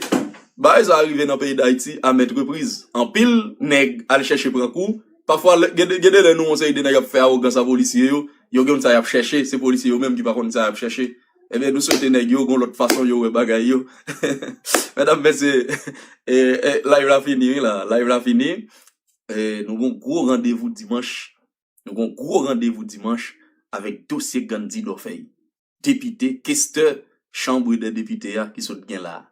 Bagay sa a rive nan peyi Dayiti a mèt repriz. Anpil nèg al chèche pran kou. Pafwa, lè- gen de, gen de lè nou wè yon seri de nèg ap fè awogans a polisye yo. Yo gen sa y ap chèche. Se polisye yo menm ki pa konn sa y ap chèche. Ebyen, nou swete nèg yo gon lòt fason yo wè bagay yo. Medam, mesye, e, e, live la fini, wi la. Live la fini. E, nou gon gwo randevou dimanch. Nou gon gwo randevou dimanch avèk dosye Gandhi Dorfeuille. Depite, kestè Chanbre dè Depite a ki sot gen la a.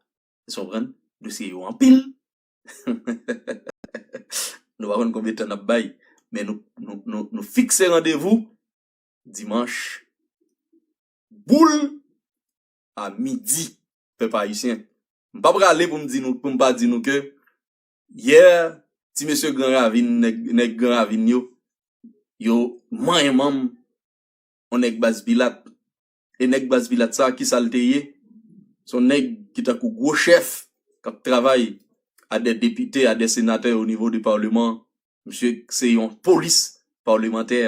Èske w konprann? Dosye yo anpil. Nou pa konn konbyen tan n ap bay, men nou, nou, nou, nou fikse randevou dimanch boul a midi, pèp ayisyen. M pa prale pou m di nou, pou m pa di nou ke yè, ti mesye Gran Ravin, nèg, nèg Gran Ravin yo, yo manyen manm yon nèg baz Pilat. E nèg baz Pilat sa, ki sa l te ye? Se yon nèg ki tankou gwo chèf k ap travay a dè depite, a dè senatè o nivo de paleman. Misye se yon polis palemantè.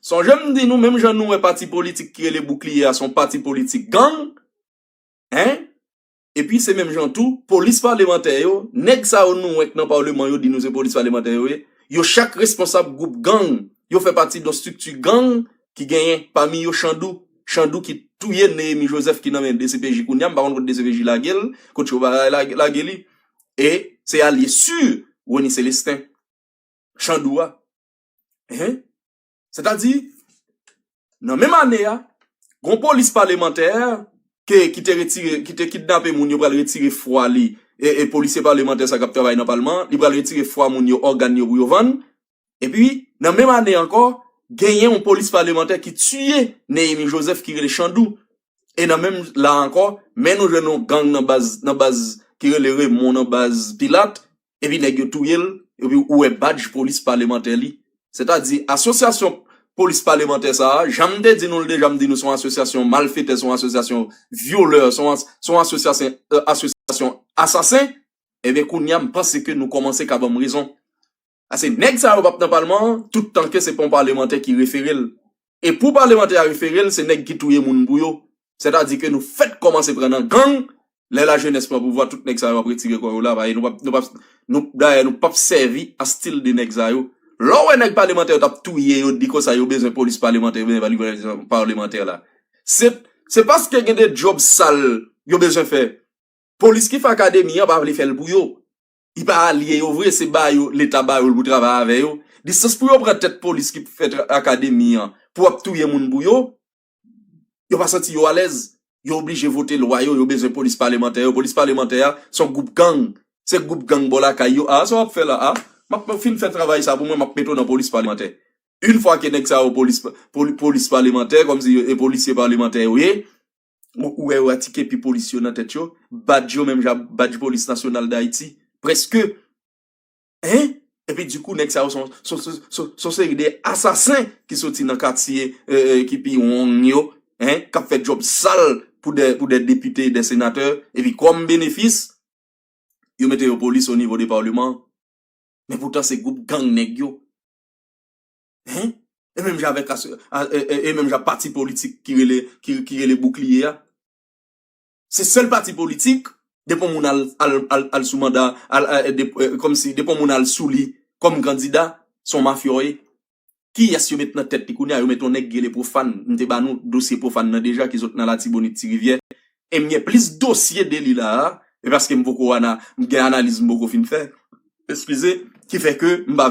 Sonje m di nou, menm jan nou wè pati politik ki rele Boukliye a, se yon pati politik gang, en? Epi se menm jan tou, polis palemantè yo, nèg sa yo nou wè k nan paleman yo di nou se polis palemantè yo ye, yo chak responsab gwoup gang, yo fè pati de yon estrikti gang ki genyen pami yo Chandou. Chandou ki touye Néhémie Joseph ki nan men D C P J kounye a, m pa konn kot D C P J lage l, kot yo pa lage, lage li. E se alye si Rony Célestin, Chandou a. Hein? Sètadi, nan menm ane a, gon polis palemantè ke, ki te retire, ki te kidnape moun, yo pral retire fwa li, e, e polisye palemantè sa k ap travay nan palman, li pral retire fwa moun yo, ògàn yo pou yo vann. Epi, nan menm ane ankò, genyen yon polis palemantè ki tiye Néhémie Joseph ki rele Chandou. E nan menm la ankò, men nou jwenn yon gang nan baz, nan baz ki rele Raymond nan baz Pilat, epi nèg yo touye l, epi ou wè badj polis palemantè li. Sètadi, asosyasyon polis palemantè sa a, jan m te di nou l deja, m di nou se yon asosyasyon malfetè, se yon asosyasyon vyolè, se yon as- se yon asosyasyon, euh, asosyasyon asasen, Ebyen, kounye a, m panse ke nou kòmanse ka ban m rezon. Ase nèg sa yo p ap nan palman an, tout tan ke se pa yon palemantè ki refere l. E pou palemantè a refere l, se nèg ki touye moun pou yo. Sètadi ke nou fèk kòmanse pran nan gang, lè lajenès pran pouvwa, tout nèg sa yo ap retire kò yo la, paske nou p ap, nou p ap, nou, dayè, nou p ap sèvi a stil de nèg sa yo. Lè w wè nèg palemantè yo t ap touye yo, di konsa yo bezwen polis palemantè, yo bezwen palemantè la. Se, se paske gen de djòb sal yo bezwen fè. Polis ki fè akademi an pa vle fè l pou yo. Li pa alye yo vre, se ba yo, Leta ba yo l pou travay avè yo. Distans pou yo pran tèt polis ki fè tra- akademi an pou ap touye moun pou yo, yo pa santi yo alèz. Yo oblije vote lwa yo, yo bezwen polis palemantè yo. Polis palemantè a, se yon gwoup gang. Se gwoup gang bò lakay yo. A, sa w ap fè la, a? M ap fin fè travay sa pou mwen, m ap mete w nan polis palemantè. Yon fwa ke nèg sa yo polis, poli- polis palemantè, kòmsi yo- e polisye palemantè yo ye, ou ou wè yo atike pi polis yo nan tèt yo, badj yo menm jan badj Polis Nasyonal Dayiti, prèske. Hein? Epi dikou, nèg sa yo son, son, son, son, son seri de asasen ki soti nan katye, euh, euh, ki pi wong yo, hein, k ap fè djòb sal pou de, pou de depite, de senatè, epi kòm benefis, yo mete yo polis o nivo de palman. Men poutan se gwoup gang nèg yo. Hein? E menm jan avèk as- a- e, e, e menm jan pati politik ki rele, ki, ki rele Boukliye a. Se sèl pati politik, depi yon moun al, al, al, al sou manda, al, al, de, e, kòmsi, depi yon moun al sou li kòm kandida, se yon mafya w ye. Kiyès yo met nan tèt li kounye a? Yo met yon nèg ki rele Pwofàn. M te ba nou dosye Pwofàn nan deja, ki sot nan Latibonit, Ti Rivyè. E m gen plis dosye de li la a, e paske m poko ana, m gen analiz m poko fin fè. Eskize, ki fè ke m pa